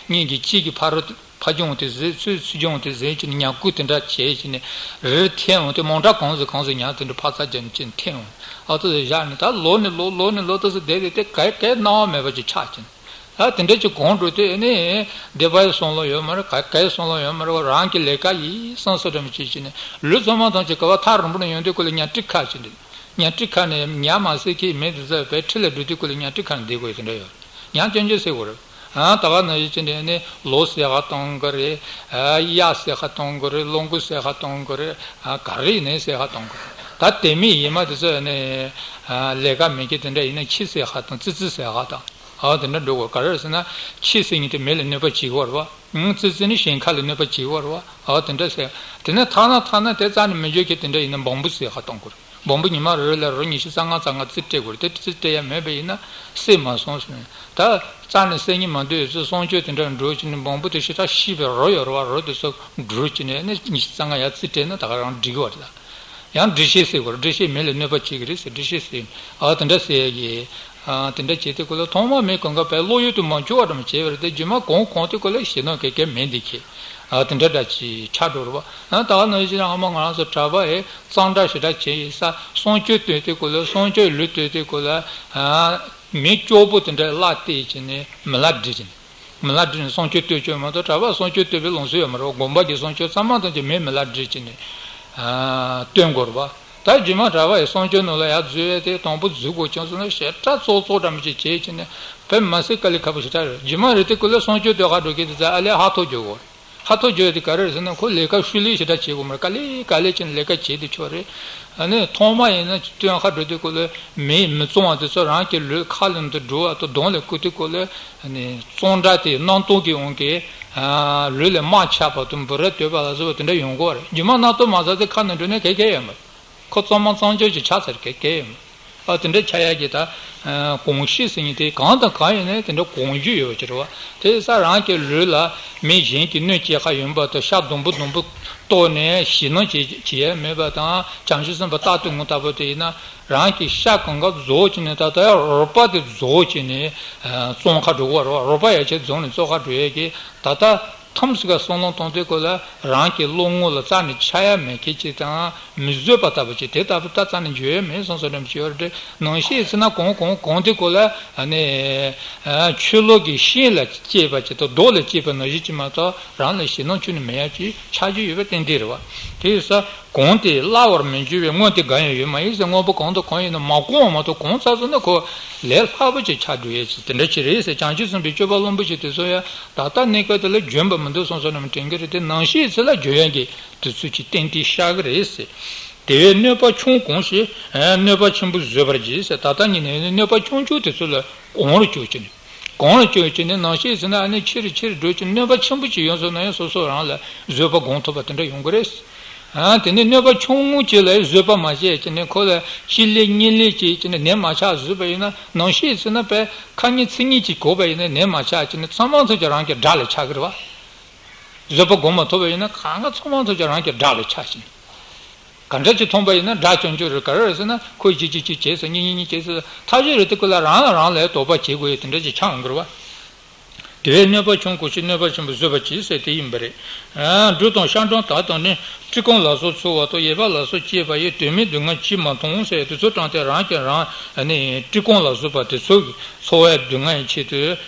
གཉིས་ཀྱི་གཅིག་གི་ཕ་རོལ་ཕ་རྒྱང་དེ་བཟེད། ཚུར་ཚུར་རྒྱང་དེ་བཟེད་བྱས་ནས་ཉ་རྐུ་དེ་འདྲ་བྱས་བྱས་ནས་རི་འཐེན་འོང་དུས་མོ་ཊ་གང་ཟིག་གང་ཟིག་ཉ་དེ་འདྲ་ཕར་ཚུར་རྒྱབ་བྱས་འཐེན་འོང་། ཨ་ཏོ་དེ་བཞག་ནས་ད་ལོ་ནས་ལོ་ལོ་ནས་ལོ་ཏོག་ཙམ་བསྡད་དེ་དེ་གའི་གའི་སྣང་བ་མེད་པ་ཅིག་ཆགས་བྱས་ནས། ད་དེ་འདྲ་ཅིག་གོང་འགྲོ་དུས་ཨ་ནི་སྡིག་པའི་བསམ་བློ་ཡོད་མ་རེད། ག་གའི་བསམ་བློ་ཡོད་མ་རེད། རང་གི་ལས་ཀ་ཡིན་བསམ་བསམ་འདྲ་མ་བྱེད་བྱས་ནས་ལུས་ཚང་མ་ཐམས་ཅད་ག་བ་ཐག་རིང་པོ་ནས་ཡོང་དུས་སྐོར་ལ་ཉ་ཁྲི་ཁ་བྱས་འདུག་ཉ་ཁྲི་ཁ་ནས་ཉ་མ་བསད་མཁན་མི་དེ་ཚོ་བས་ཁྲི་ལ་འགྲོ་དུས་སྐོར་ལ་ཉ་ཁྲི་ཁ་ནས་བསྡད་དགོས་ཡ་དེ་འདྲ་ཡོད། ཉ་སྐྱོན་སྐྱོན་བསད་དགོས་རེད། ཨ་ད་ག་ནང་བཞིན་བྱས་ནས་ནི་ལོ་བསད་ཁ་གཏོང་གི་རེད། ཨ་གཡག་བསད་ཁ་གཏོང་གི་རེད། གློག་འགུ་བསད་ཁ་གཏོང་གི་རེད། ཨ་ག་རེ་ཡིན་ནའི་བསད་ཁ་གཏོང་གི་རེད། ད་དེ་མིན་ཡིན་མ་དེ་ཚོ་ནི་ཨ་ལས་ཀ་མེད་མཁན་དེ་འདྲ་ཡིན་ན་ཁྱི་བསད་ཁ་དང་ཙི་ཙི་བསད་ཁ་དང་། ཨ་དེ་འདྲ་འགྲོ་དགོས། ག་རེ་རེད་ཟེར་ན་ཁྱི་བསད་མཁན་དེ་མི་ལ་གནོད་པ་བྱེད་ཀྱི་ཡོད་རེད་བ། ཨང་ཙི་ཙི་ནི་ཞིང་ཁ་ལ་གནོད་པ་བྱེད་ཀྱི་ཡོད་རེད་བ། ཨ་དེ་འདྲ་བསད། དེ་ནས་ཐ་ན་ཐ་ན་དེ་རྩ་ནས་མི་འཇོན་མཁན་དེ་འདྲ་ཡིན་ན་འབམ་པོ་བསད་ཁ་གཏོང་དགོས་རེད། སྦོམ་པོ་ཉི་མ་རེ་རེ་ལ་རོ་ཉི་ཤུ་རྩ་ལྔ་རྩ་ལྔ་རྩིས་སྤྲད་དགོས་རེད། དེ་རྩིས་སྤྲད་ཡ་མེད་པ་ཡིན་ན་བསད་མ་སོང་ཟེར་ནས། ད་རྩ་ནས་བསད་ཉན་མ་འདོད་ཡོད་ཚོས་གསང་སྤྱོད་དེ་འདྲ་འགྲོ་བྱས་ནས་སྦོམ་པོ་དེ་ཞེ་དྲག་ཤི་བའི་རོ་ཡོད་རེད་བ། རོ་དེ་ཚོ་འགྲུལ་བྱས་ནས་ནི་ཉི་ཤུ་རྩ་ལྔ་ཡར་རྩིས་སྤྲད་ན་ད་ག་རང་འགྲིག་གི་བ་རེད། ད་ཡང་འགྲེལ་བཤད་བསད་དགོས་རེད། འགྲེལ་བཤད་མི་ལ་གནོད་པ་བྱེད་ཀྱི་རེད་ཟེར། འགྲེལ་བཤད་བསད། ཨ་དེ་འདྲ་ཟེར་ཡ་གི། ཨ་དེ་འདྲ་བྱས་དེ་ཁོ་ལ་ཐོག་མ་མི་གང་ག་བས་བློ་ཡུལ་དུ་མ་འཆོལ་བ་འདྲ་མ་བྱས་པ་རེད། དེ་རྗེས་མ་གང་གང་དེ་ཁོ་ལ་ཞེད་སྣང་ག་གེ་མེད་འདི་ཁྱེད། ཨ་དེ་འདྲ་འདྲ་ཅིག་ཆགས་འགྲོ་རེད་བ། ཨ་ད་ག་ནང་བཞིན་ཨ་མ་ང་རང་ཚོ་གྲྭ་པ་ཨེ་གཙང་སྦྲ་ཞེ་དྲག་བྱས་ཡིན་ས། གསང་སྤྱོད་བཏོན་དེ་ཁོ་ལ། གསང་སྤྱོད་ལུགས་བཏོན་དེ་ཁོ་ལ། ཨ་མི་སྐྱོ་པོ་དེ་འདྲ་བརླག་བལྟས་བྱས་ནས་མི་ལ་འདྲི་བྱས་ནས། མི་ལ་འདྲི་ནས་གསང་སྤྱོད་བཏོན་ཆོག་མ་གཏོགས་གྲྭ་པ་གསང་སྤྱོད་བཏོན་པའི་ལམ་སྲོལ་ཡོད་མ་རེད། དགོན་པ་གི་གསང་སྤྱོད་ཚང་མ་དང་གཅིག་མི་མི་ལ་འདྲི་བྱས་ནས། ཨ་བཏོན་དགོས་རེད་བ། ད་རྗེས་མ་གྲྭ་པ་ཡི་གསང་སྤྱོད་ནང་ལ་ཡར་འཛུལ་བས་དེ་དང་པོ་འཛུལ་དགོས་ཀྱང་སོང་ན་ཞེ་དྲག་ཙོག་ཙོག་འདྲ་མི་ཅིག་བྱས་བྱས་ནས། བོད་མ་སྲིད་དཀའ་ལས་ཁག་པོ་ཞེ་དྲག་རེད། རྗེས་མ་རེད་དེ་ཁོ་ལ་གསང་སྤྱོད་བཏོན་ག་འགྲོ་གི་དེ་ཚ་ཨ་ལས་ཧ་ཐོ་རྒྱོབ་དགོས་རེད། ཧ་ཐོ་རྒྱོབ་དེ་ག་རེ་རེད་ཟེར་ན་ཁོ་ལས་ཀ་ཤུལ་ལས་ཞེ་དྲག་བྱེད་དགོས་མ་རེད། དཀའ་ལས་དཀའ་ལས་ཅན་ལས་ཀ་བྱེད་དེ་ཆོག་རེད། ཨ་ནི་ཐོག་མ་ཡིན་ན་སྟོན་ཁ་འགྲོ་དུས་སྐོར་ལ་མི་མི་བཙོང་བ་དེ་ཚོ་རང་གི་ལུས་ཁ་ལ་འདི་འགྲོ་བ་དང་གདོང་ལ་བསྐུ་དུས་སྐོར་ལ་ཨ་ནི་བཙོང་སྒྲ་དེ་སྣང་སྟོང་གི་དབང་གིས་ལུས་ལ་རྨ་ཆགས་པ་དང་འབུ་ར་དོད་པ་ལ་སོགས་པ་དེ་འདྲ་ཡོང་གི་རེད། རྗེས་མ་སྣ་ཐོ་མ་ཟ་ཚེ་ཁ་ནང་འགྲོ་ནས་ག་གེ་ཡོད་མ་རེད། ཁོ་གཙང་མ་གཙང་སྦྱོར་གྱི་ཆགས་ཚར་ག་གེ་ཡོད་མ་རེད། ཨ་དེ་འདྲ་ཆགས་ཡ་གི་ད་གོམས་གཤིས་ཟེར་མཁན་དེ་གང་དང་གང་ཡིན་ནའི་དེ་འདྲ་གོམས་གཤིས་ཡོད་པ་ཅིག་རེད་བ། དེ་ས་རང་གི་ལུས་ལ་མི་གཞན་གྱི་གནོད་སྐྱེལ་ཁ་ཡོང་བ་དང་ཤ་སྡུམ་པོ་སྡུམ་པོ་གཏོར་ནས་ཞེད་སྣང་བྱེད་བྱེད་ཡ་མེད་པ་དང་། བྱང་ཆུབ་སེམས་དཔའ་རྟག་ཏུ་ངུ་ལྟ་བུ་དེ་ཡིན་ན་རང་གི་ཤ་གང་ག་རྫོགས་བྱས་ནས་ད་ལྟ་རོ་པ་དེ་རྫོགས་བྱས་ནས་བཙོང་ཁ་འགྲོ་གི་རེད་བ། རོ་པ་ཡ་ཆེ་རྫོགས་ནས་བཙོང་ཁ་འགྲོ་ཡ་གི་ད་ལྟ། ཐམས་ཅད་ཀ་བསམ་བློ་གཏོང་དུས་སྐོར་ལ་རང་གི་བློ་ངོ་ལ་རྩ་ནས་ཆགས་ཡ་མེད་མཁན་ཅིག་དང་མི་བཟོད་པ་ལྟ་བུ་ཅིག་དེ་ལྟ་བུ་ད་རྩ་ནས་འཇོག་ཡ་མེད་སོང་སོང་རེམ་ཞིག་ཡོད་རེད། ནང་བཞིན་ཡིན་ན་གང་གང་གང་དུས་སྐོར་ལ་ཨ་ནི་ཆོས་ལུགས་ཀྱི་ཤིང་ལ་སྐྱེས་པ་ཅིག་དང་རྡོ་ལ་སྐྱེས་པ་ནང་བཞིན་ཅིག་མ་གཏོགས་རང་ལ་ཞེད་སྣང་ཁྱོན་ནས་མེད་ཡ་ཅིག་ཆགས་ཀྱི་ཡོད་པ་ཏན་ཏན་རེད་བ། དེ་ཡིན་ས། གང་དེ་བརླག་པར་མི་འགྱུར་བའི་དངོས་དེ་གང་ཡང་ཡོད་མ་ཡིན་ཟེར། དངོས་པོ་གང་དང་གང་ཡིན་ན་མ་གོང་བ་མ་གཏོགས་གོང་ཚར་སོང་ན་ཁོ་ལས་སླ་པོ་ཅིག་ཆགས་འགྲོ་ཡས་ཅིག་དེ་འདྲ་ཅིག་རེད་ཟེར། བྱང་ཆུབ་སེམས་དཔའི་སྤྱོད་པ་བླུན་པོ་ཞིག་དེ་ཚོ་ཡང་ད་ལྟ་གནས་སྐབས་དེ་ལ་འཇོན་པ་མི་འདུག་སོང་སོང་ནམ་དྲན་གི་རེད། དེ་ནང་བཞིན་ཚེ་ལ་འཇོན་ཡས་ཀྱི་དུས་ཚོད་ཅིག་ཏན་ཏན་ཤར་གི་རེད་ཟེར། དེ་བས་གནོད་པ་ཆུང་གང་ཞིག་གནོད་པ་ཆེན་པོ་བཟོད་པར་བགྱི་ཟེར། ད་ལྟ་ཉིད་ནས་གནོད་པ་ཆུང་ཆུང་དེ་ཚོ་ལ་གང་རུ་བཅོལ་གྱི་ནས། གང་ལ་བཅོལ་གྱི་ནི་ནང་བཞིན་ཟེར་ན་ཨ་ནི་ཆེ་རུ་ཆེ་རུ་འགྲོ་གྱི་གནོད་པ་ཆེན་པོ་ཅིག་ཡོང་སོང་ན་ཡང་སོ་སོ་རང་ལ་བཟོད་པ་སྒོམ་ཐུབ་པ་དེ་འདྲ་ཡོང་གི་རེད། ཨ་དེ་ནི་གནོད་པ་ཆུང་ངུ་ཅིག་ལ་བཟོད་པ་མ་བྱས་ཀྱི་ནི་ཁོ་ལ་གཅིག་ལས་གཉིས་ལས་ཅིག་ཀྱི་ནི་ནད་མ་ཆགས་བཟོད་པ་ཡིན་ན་ནང་བཞིན་ཟེར་ན་པས་ཁ་ཉིན་ཚིག་ཉིན་ཅིག་གོ་བ་ཡིན་ན་ནད་མ་ཆགས་ཀྱི་ནི་ཚང་མ་ཚོ་ཀྱང་རང་གི་དགྲ་ལ་ཆགས་གི་རེད་བ། བཟོད་པ་སྒོམ་མ་ཐུབ་པ་ཡིན་ན་གང་ག་ཚང་མ་ཚོ་ཀྱང་རང་གི་དགྲ་ལ་ཆགས་ཀྱི་ནི། ག་འདྲ་ཅིག་མཐོང་པ་ཡིན་ན་དགྲ་བཅོམ་རྒྱུ་རེད། ག་རེ་རེད་ཟེར་ན་ཁོས་ཅི་ཅི་ཅི་བྱས་ཟེར་གཉིས་གཉིས་གཉིས་བྱས་ཟེར་ཐག་ཆོད་རེད། དེ་ཁོ་ལ་རང་ལ་རང་ལ་དོགས་པ་བྱེད་དགོས་ཡོད་དེ་འདྲ་ཅིག་ཆགས་འོང་གི་རེད་བ། དེ་བས་གནོད་པ་ཆུང་གང་ཞིག་གནོད་པ་ཆེན་པོ་བཟོད་པར་བགྱི་ཟེར་དེ་ཡིན་པ་རེད། འབྲུ་དང་ཤ་སྦྲང་དག་དང་ནི། སྤྲིན་ཁང་ལ་སོགས་འཚོ་བ་དང་ཡོད་པ་ལ་སོགས་སྐྱེས་པ་ཡི་དོན་མེད་སྡུག་བསྔལ་ཅིས་མ་མཐོང་ཟེར། དེ་ཚོ་དྲངས་ཏེ་རང་གིས་རང་ནི་སྤྲིན་ཁང་ལ་སོགས་པ་དེ་ཚོ་གི་འཚོ་བའི་སྡུག་བསྔལ་ཡི་ཆེད་དུ་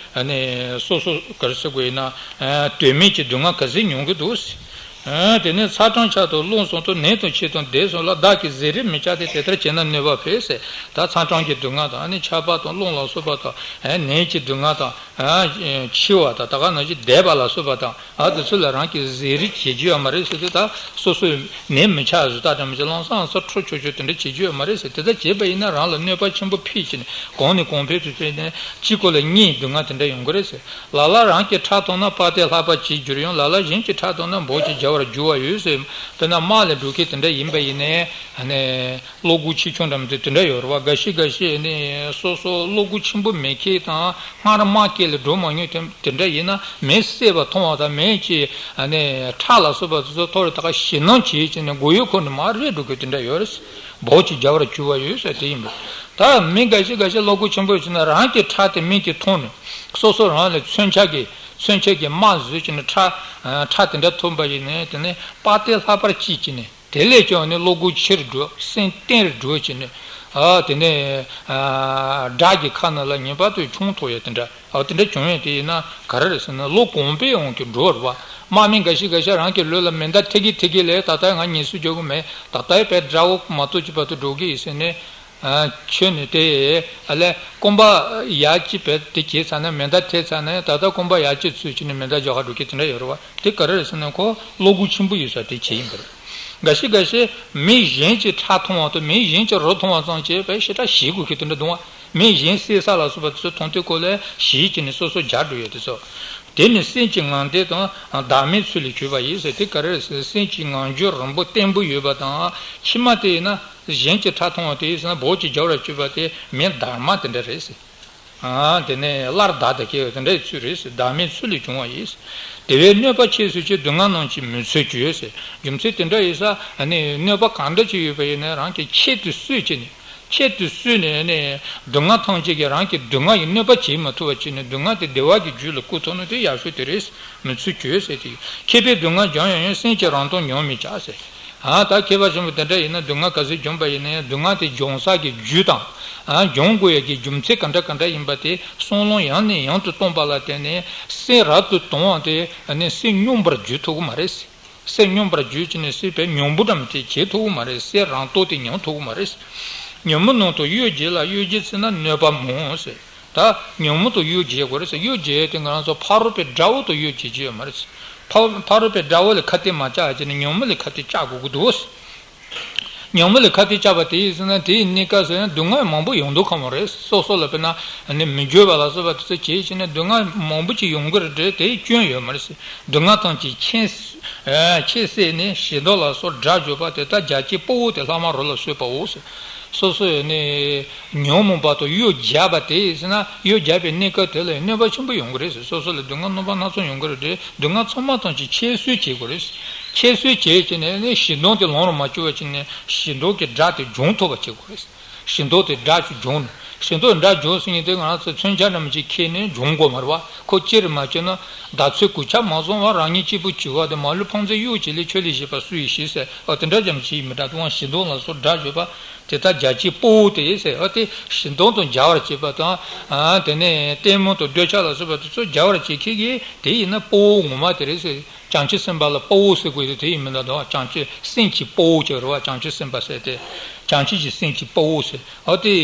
ནི་སོ་སོ་ག་རེ་ཟེར་དགོས་ཡིན་ན་དོན་མེད་ཀྱི་སྡུག་བསྔལ་ག་ཚོད་མྱོང་གི་འདུག་ཟེར། དེ་ནས་ཚ་གྲང་ཆགས་དང་རླུང་གསུམ་དང་ནད་དང་ཕྱི་དང་བདེ་གསུམ་ལ་བདག་གིས་བཟོད་རིགས་མི་བྱ་སྟེ། དེ་ལྟར་བྱས་ན་གནོད་པ་འཕེལ་ཟེར། ད་ཚ་གྲང་གི་སྡུག་བསྔལ་དང་ནི་ཆར་པ་དང་རླུང་ལ་སོགས་པ་དང་ནད་ཀྱི་སྡུག་བསྔལ་དང་འཆི་བ་དང་ད་ག་ནང་བཞིན་འདས་པ་ལ་སོགས་པ་དང་ཨ་དེ་ཚོ་ལ་རང་གིས་བཟོད་རིགས་བྱེད་རྒྱུ་ཡོད་མ་རེད་ཟེར་དུས། ད་སོ་སོའི་ནད་མི་ཆགས་བཟོ་ལྟ་འདྲ་མི་བྱེད་ལམ་སང་ས་ཁྲོ་ཆོག་ཆོག་དེ་འདྲ་བྱེད་རྒྱུ་ཡོད་མ་རེད་ཟེར། དེ་ལྟར་བྱས་པ་ཡིན་ན་རང་ལ་གནོད་པ་ཆེན་པོ་འཕེལ་ཕྱིན་ནས་གོང་ནས་གོང་འཕེལ་དུ་ཕྱིན་ནས་གཅིག་གོ་ལ་གཉིས་སྡུག་བསྔལ་དེ་འདྲ་ཡོང་གི་རེད་ཟེར། ལ་ལ་རང་གི་ཁྲག་འཐུང་ན་དཔའ་རྟུལ་ལྷག་པར་གྱིས་འགྱུར་ཡང་། ལ་ལ་གཞན་གྱི་ཁྲག་འཐུང་ན་འབོག་ཅིང་རྒྱལ་བར་འགྱུར་བ་ཡོད་ཟེར། དཔེར་ན་དམག་ལ་འགྲོ་མཁན་དེ་འདྲ་ཡིན་པ་ཡིན་ནའི་ཨ་ནི་བློ་ཁོག་ཆེ་ཆུང་འདྲ་མི་འདུག་དེ་འདྲ་ཡོད་རེད་བ། འགའ་ཤས་འགའ་ཤས་ནི་སོ་སོ་བློ་ཁོག་ཆེན་པོ་མེད་མཁན་དང་སྔར་དམག་སྐད་ལ་འགྲོ་མ་མྱོང་དེ་དེ་འདྲ་ཡིན་ན་མི་བསད་པ་མཐོང་བ་དང་མི་གཅིག་ཨ་ནི་ཁྲག་ལ་སོགས་པ་དེ་ཚོ་ཐོར་རེ་ད་ག་ཞེད་སྣང་བྱེད་ཀྱི་ནི་མགོ་ཡུ་འཁོར་ནས་མར་རེད་འགྲོ་མཁན་དེ་འདྲ་ཡོད་རེད། འབོག་ཅིང་རྒྱལ་བར་འགྱུར་བ་ཡོད་ཟེར་དེ་ཡིན་པས། ད་མི་འགའ་ཤས་འགའ་ཤས་བློ་ཁོག་ཆེན་པོ་ཡོད་ན་རང་གི་ཁྲག་དེ་མིག་གིས་མཐོང་ནས་སོ་སོ་རང་ལ་མཚོན་ཆ་གི་མཚོན་ཆ་གི་རྨ་བཟོས་ཀྱི་ནི་ཁྲག་ཁྲག་དེ་འདྲ་ཐོན་པ་ཡིན་ནའི་དེ་ནི་དཔའ་རྟུལ་ལྷག་པར་གྱིས་ཀྱི་ནི་དེ་ལས་ཀྱང་ནི་བློ་ཁོག་ཆེ་རུ་འགྲོ། སེམས་བརྟན་རུ་འགྲོ་ཀྱི་ནི་ཨ་དེ་ནི་དགྲ་གི་ཁ་ནང་ལ་ངེས་པར་དུ་མཆོང་ཐུབ་ཡ་དེ་འདྲ། ཨ་དེ་འདྲ་བྱུང་ཡོད་དེ་ཡིན་ན་ག་རེ་རེད་ཟེར་ན་བློ་གོང་འཕེལ་ཡོང་གི་འགྲོ་རེད་བ། དམག་མི་འགའ་ཤས་འགའ་ཤས་རང་གི་ལུས་ལ་མེ་མདའ་ཐེ་གི་ཐེ་གི་ལས་ད་ལྟ་ང་ངལ་གསོ་རྒྱག་གི་མེད། ད་ལྟའི་བས་དགྲ་བོ་མ་གཏོགས་ཅི་བར་དུ་འགྲོ་གི་ཡིན་ཟེར་ནས་ཁྱོད་ནས་དེ་ཨ་ལས་རྐང་པ་ཡར་གཅིག་བས་དེ་བྱས་ཚར་ན་མེ་མདའ་ཐེ་ཚར་ན་ད་ལྟ་རྐང་པ་ཡར་གཅིག་ཚུད་ཀྱི་ནས་མེ་མདའ་རྒྱག་ག་འགྲོ་གི་དེ་འདྲ་ཡོད་རེད་བ། དེ་ག་རེ་རེད་ཟེར་ན་ཁོ་བློ་ཁོག་ཆེན་པོ་ཡོད་ས་དེ་བྱས་ཡིན་པ་རེད། འགའ་ཤས་འགའ་ཤས་མི་གཞན་གྱི་ཁྲག་འཐུང་བ་དང་མི་གཞན་གྱི་རོ་འཐུང་བ་ཙམ་བྱས་པས་ཞེ་དྲག་ཞེད་དགོས་ཀྱི་དེ་འདྲ་འདུག་བ། མི་གཞན་བསད་ས་ལ་སོགས་པ་དེ་ཚོ་མཐོང་དུས་སྐོར་ལ་ཞེད་ཀྱིས་ནི་སོ་སོ་རྒྱག་འགྲོ་ཡོད་དེ་ཚོ། དེ་ནི་སེམས་ཀྱི་ངང་བདེ་དང་བདག་མེད་ཚུལ་ལས་གྱུར་པ་ཡིན་ཟེར། དེ་ག་རེ་རེད་ཟེར་ན་སེམས་ཀྱི་ངང་རྒྱུད་རིང་པོ་བརྟན་པོ་ཡོད་པ་དང་། ཕྱི་མ་དེ་ཡིན་ན་ གཞན་གྱི་ཁྲག་འཐུང་བ་དེ་ཡིན་ཟེར་ན་འབོག་ཅིང་རྒྱབ་ལ་བཅུག་པ་དེ་མེ་བདག་མ་དེ་འདྲ་རེད་ཟེར། ཨ་དེ་ནས་སླར་བདག་དེ་སྐྱེ་བ་དེ་འདྲའི་ཚུལ་རེད་ཟེར། བདག་མེད་ཚུལ་ལས་བྱུང་བ་ཡིན་ཟེར། དེ་བས་གནོད་པ་ཁྱད་གསོད་ཀྱི་སྡུག་བསྔལ་རྣམས་ཀྱིས་མི་ཚུགས་ཀྱི་ཟེར། རྒྱུ་མཚན་དེ་འདྲ་ཡིན་ས་ནི་གནོད་པ་གང་འདྲ་ཅིག་ཡོད་པ་ཡིན་ན་རང་གིས་ཁྱད་དུ་གསོད་ཀྱི་ནི། ཁྱད་དུ་གསོད་ནས་ནི་སྡུག་བསྔལ་ཐམས་ཅད་ཀྱིས་རང་གི་སྡུག་བསྔལ་གྱི་གནོད་པ་བྱེད་མ་ཐུབ་པ་བྱས་ནས་སྡུག་བསྔལ་དེ་བདེ་བ་གི་རྒྱུ་ལ་བཀོད་ཐུབ་ན་དེ་ཡག་ཤོས་དེ་རེད། མི་ཚུགས་གྱོད་ཟེར་དེ། མཁས་པས་སྡུག་བསྔལ་སྦྱངས་ཡང་ཡང་། སེམས་ཀྱིས་རང་སྡུག་མྱོང་མི་བྱ་ཟེར། ཨ་ད་མཁས་པ་ཆེན་པོ་དེ་འདྲ་ཡིན་ན་སྡུག་བསྔལ་ག་ཚོད་བྱུང་བ་ཡིན་ན་ཡང་སྡུག་བསྔལ་དེ་སྦྱོང་ས་གི་རྒྱུ་དང་། ཨ་སྦྱོང་དགོས་ཡ་གི་རྒྱུ་མཚན་ག་འདྲ་ག་འདྲ་ཡིན་པ་དེ་བསམ་བློ་ཡང་ནས་ཡང་དུ་གཏོང་པ་ལ་བརྟེན་ནས་སེམས་རབ་ཏུ་དྭངས་པ་དེ་ནི་སེམས་སྙོམས་པར་འཇུག་ཐུབ་ཀྱི་མ་རེད། སེམས་སྙོམས་པར་འཇུག་བྱས་ནས་སྲིད་པའི་མྱོང་བུ་འགྲམ་དེ་བྱེད་ཐུབ་ཀྱི་མ་རེད། སེམས་རང་སྟོབས་དེ་མྱོང་ཐུབ་ཀྱི་མ་རེད། ཉོན་མོངས་རྣམས་དང་གཡོ་བྱེད་ལ། གཡོ་བྱེད་ཚེ་ན་གནོད་པ་མང་ཟེར། ད་ཉོན་མོངས་དང་གཡོ་བྱེད་དགོས་རེད་ཟེར། གཡོ་བྱེད་དེ་ང་རང་ཚོ་ཕ་རོལ་པོའི་དགྲ་བོ་དང་གཡོ་བྱེད་ཀྱི་ཡོད་མ་རེད་ཟེར། ཕ་ཕ་རོལ་པོའི་དགྲ་བོ་ལ་ཁ་གཏད་མ་བཅག་བྱས་ནས་ཉོན་མོངས་ལ་ཁ་གཏད་བཅག་དགོས་ཀྱི་འདུག་ཟེར། ཉོན་མོངས་ལ་ཁ་གཏད་བཅག་པ་དེ་ཡིན་ཟེར་ན་དེའི་གནས་སྐབས་སུ་ཡང་སྡུག་བསྔལ་མང་པོ་ཡོང་མདོག་ཁ་མོ་རེད། སོ་སོ་ལ་དཔེར་ན་ནི་མི་འགྱུར་བ་ལ་སོགས་པ་དེ་ཚོ་བྱེད་བྱས་ནས་སྡུག་བསྔལ་མང་པོ་ཅིག་ཡོང་གི་རེད་དེ། དེའི་སྐྱོན་ཡོད་མ་རེད་ཟེར། སྡུག་བསྔལ་ཐམས་ཅད་ཁྱད་ཨ་ཁྱད་བསད་ནས་ཞེ་སྡང་ལ་སོགས་དགྲར་གྱུར་པ་དེ་དག་རྒྱ་སྐྱེགས་ཕུང་པོ་སྟེ། ལྷག་མ་རོ་ལ་སོགས་པའོ་ཟེར། སོ་སོ་ཡང་ནི་ཉོན་མོངས་པ་དང་གཡོ་བརྒྱབ་པ་དེ་ཡིན་ཟེར་ན། གཡོ་བརྒྱབ་པའི་གནས་སྐབས་དེ་ལ་ཡང་གནོད་པ་ཆེན་པོ་ཡོང་གི་རེད་ཟེར། སོ་སོ་ལ་སྡུག་བསྔལ་གནོད་པ་སྣ་ཚོགས་ཡོང་གི་རེད་དེ། སྡུག་བསྔལ་ཚང་མ་ཐམས་ཅད་ཁྱད་གསོད་བྱེད་དགོས་རེད་ཟེར། ཁྱད་གསོད་བྱེད་བྱས་ནས་ནི་ཞེ་སྡང་དེ་ལམ་རུ་མ་བཅུག་པ་བྱས་ནས་ཞེ་སྡང་གི་དགྲ་དེ་སྦྱོང་ཐུབ་པ་བྱེད་དགོས་རེད་ཟེར། ཞེ་སྡང་དེ་དགྲ་ཅིག་སྦྱོང་། ཞེ་སྡང་དགྲ་སྦྱོང་ཟེར་མཁན་དེ་ང་རང་ཚོ་མཚོན་ཆ་འདྲ་མི་ཅིག་ཁྱེར་ནས་སྦྱོང་དགོས་མ་རེད་བ། ཁོ་ཅི་རེད་མ་བྱས་ན་བདག་ཚོས་གོད་ཆག་མ་བཟུང་བར་རང་ཉིད་གཅིག་པུ་གྱུར་པ་དེ། མ་ལུས་ཕངས་མཛད་གཡོ་བྱེད་ལས། ཆོས་ལས་གཞན་པ་སུ་ཡིས་ཤེས་ཟེར། འོ་དེ་འདྲ་ཅང་བྱེད་མི་དྲག་དང་། ཞེ་སྡང་ལ་སོགས་དགྲར་གྱུར་པ་དེ་དག་རྒྱ་སྐྱེགས་ཕུང་པོ་སྟེ་ཟེར། འོ་དེ་ཞེ་སྡང་དང་སྦྱར་བར་བྱེད་པ་དང་། ཨ་དེ་ནས་ལྟད་མོ་དང་འདོད་ཆགས་ལ་སོགས་པ་དེ་ཚོ་སྦྱར་བར་བྱེད་མཁན་གྱི་དེ་ཡིན་ན་ཕུང་པོ་ངོ་མ་དེ་རེད་ཟེར། བྱང་ཆུབ་སེམས་དཔའ་ལ་དཔའ་བོ་ཟེར་དགོས་དེ་དེ་ཡིན་མིན་ལ་དང་། བྱང་ཆུབ་སེམས་ཀྱི་དཔའ་བོ་ཅིག་རེད་བ། བྱང་ཆུབ་སེམས་དཔའ་ཟེར་དེ། བྱང་ཆུབ་ཀྱི་སེམས་ཀྱི་དཔའ་བོ་ཟེར། འོ་དེ་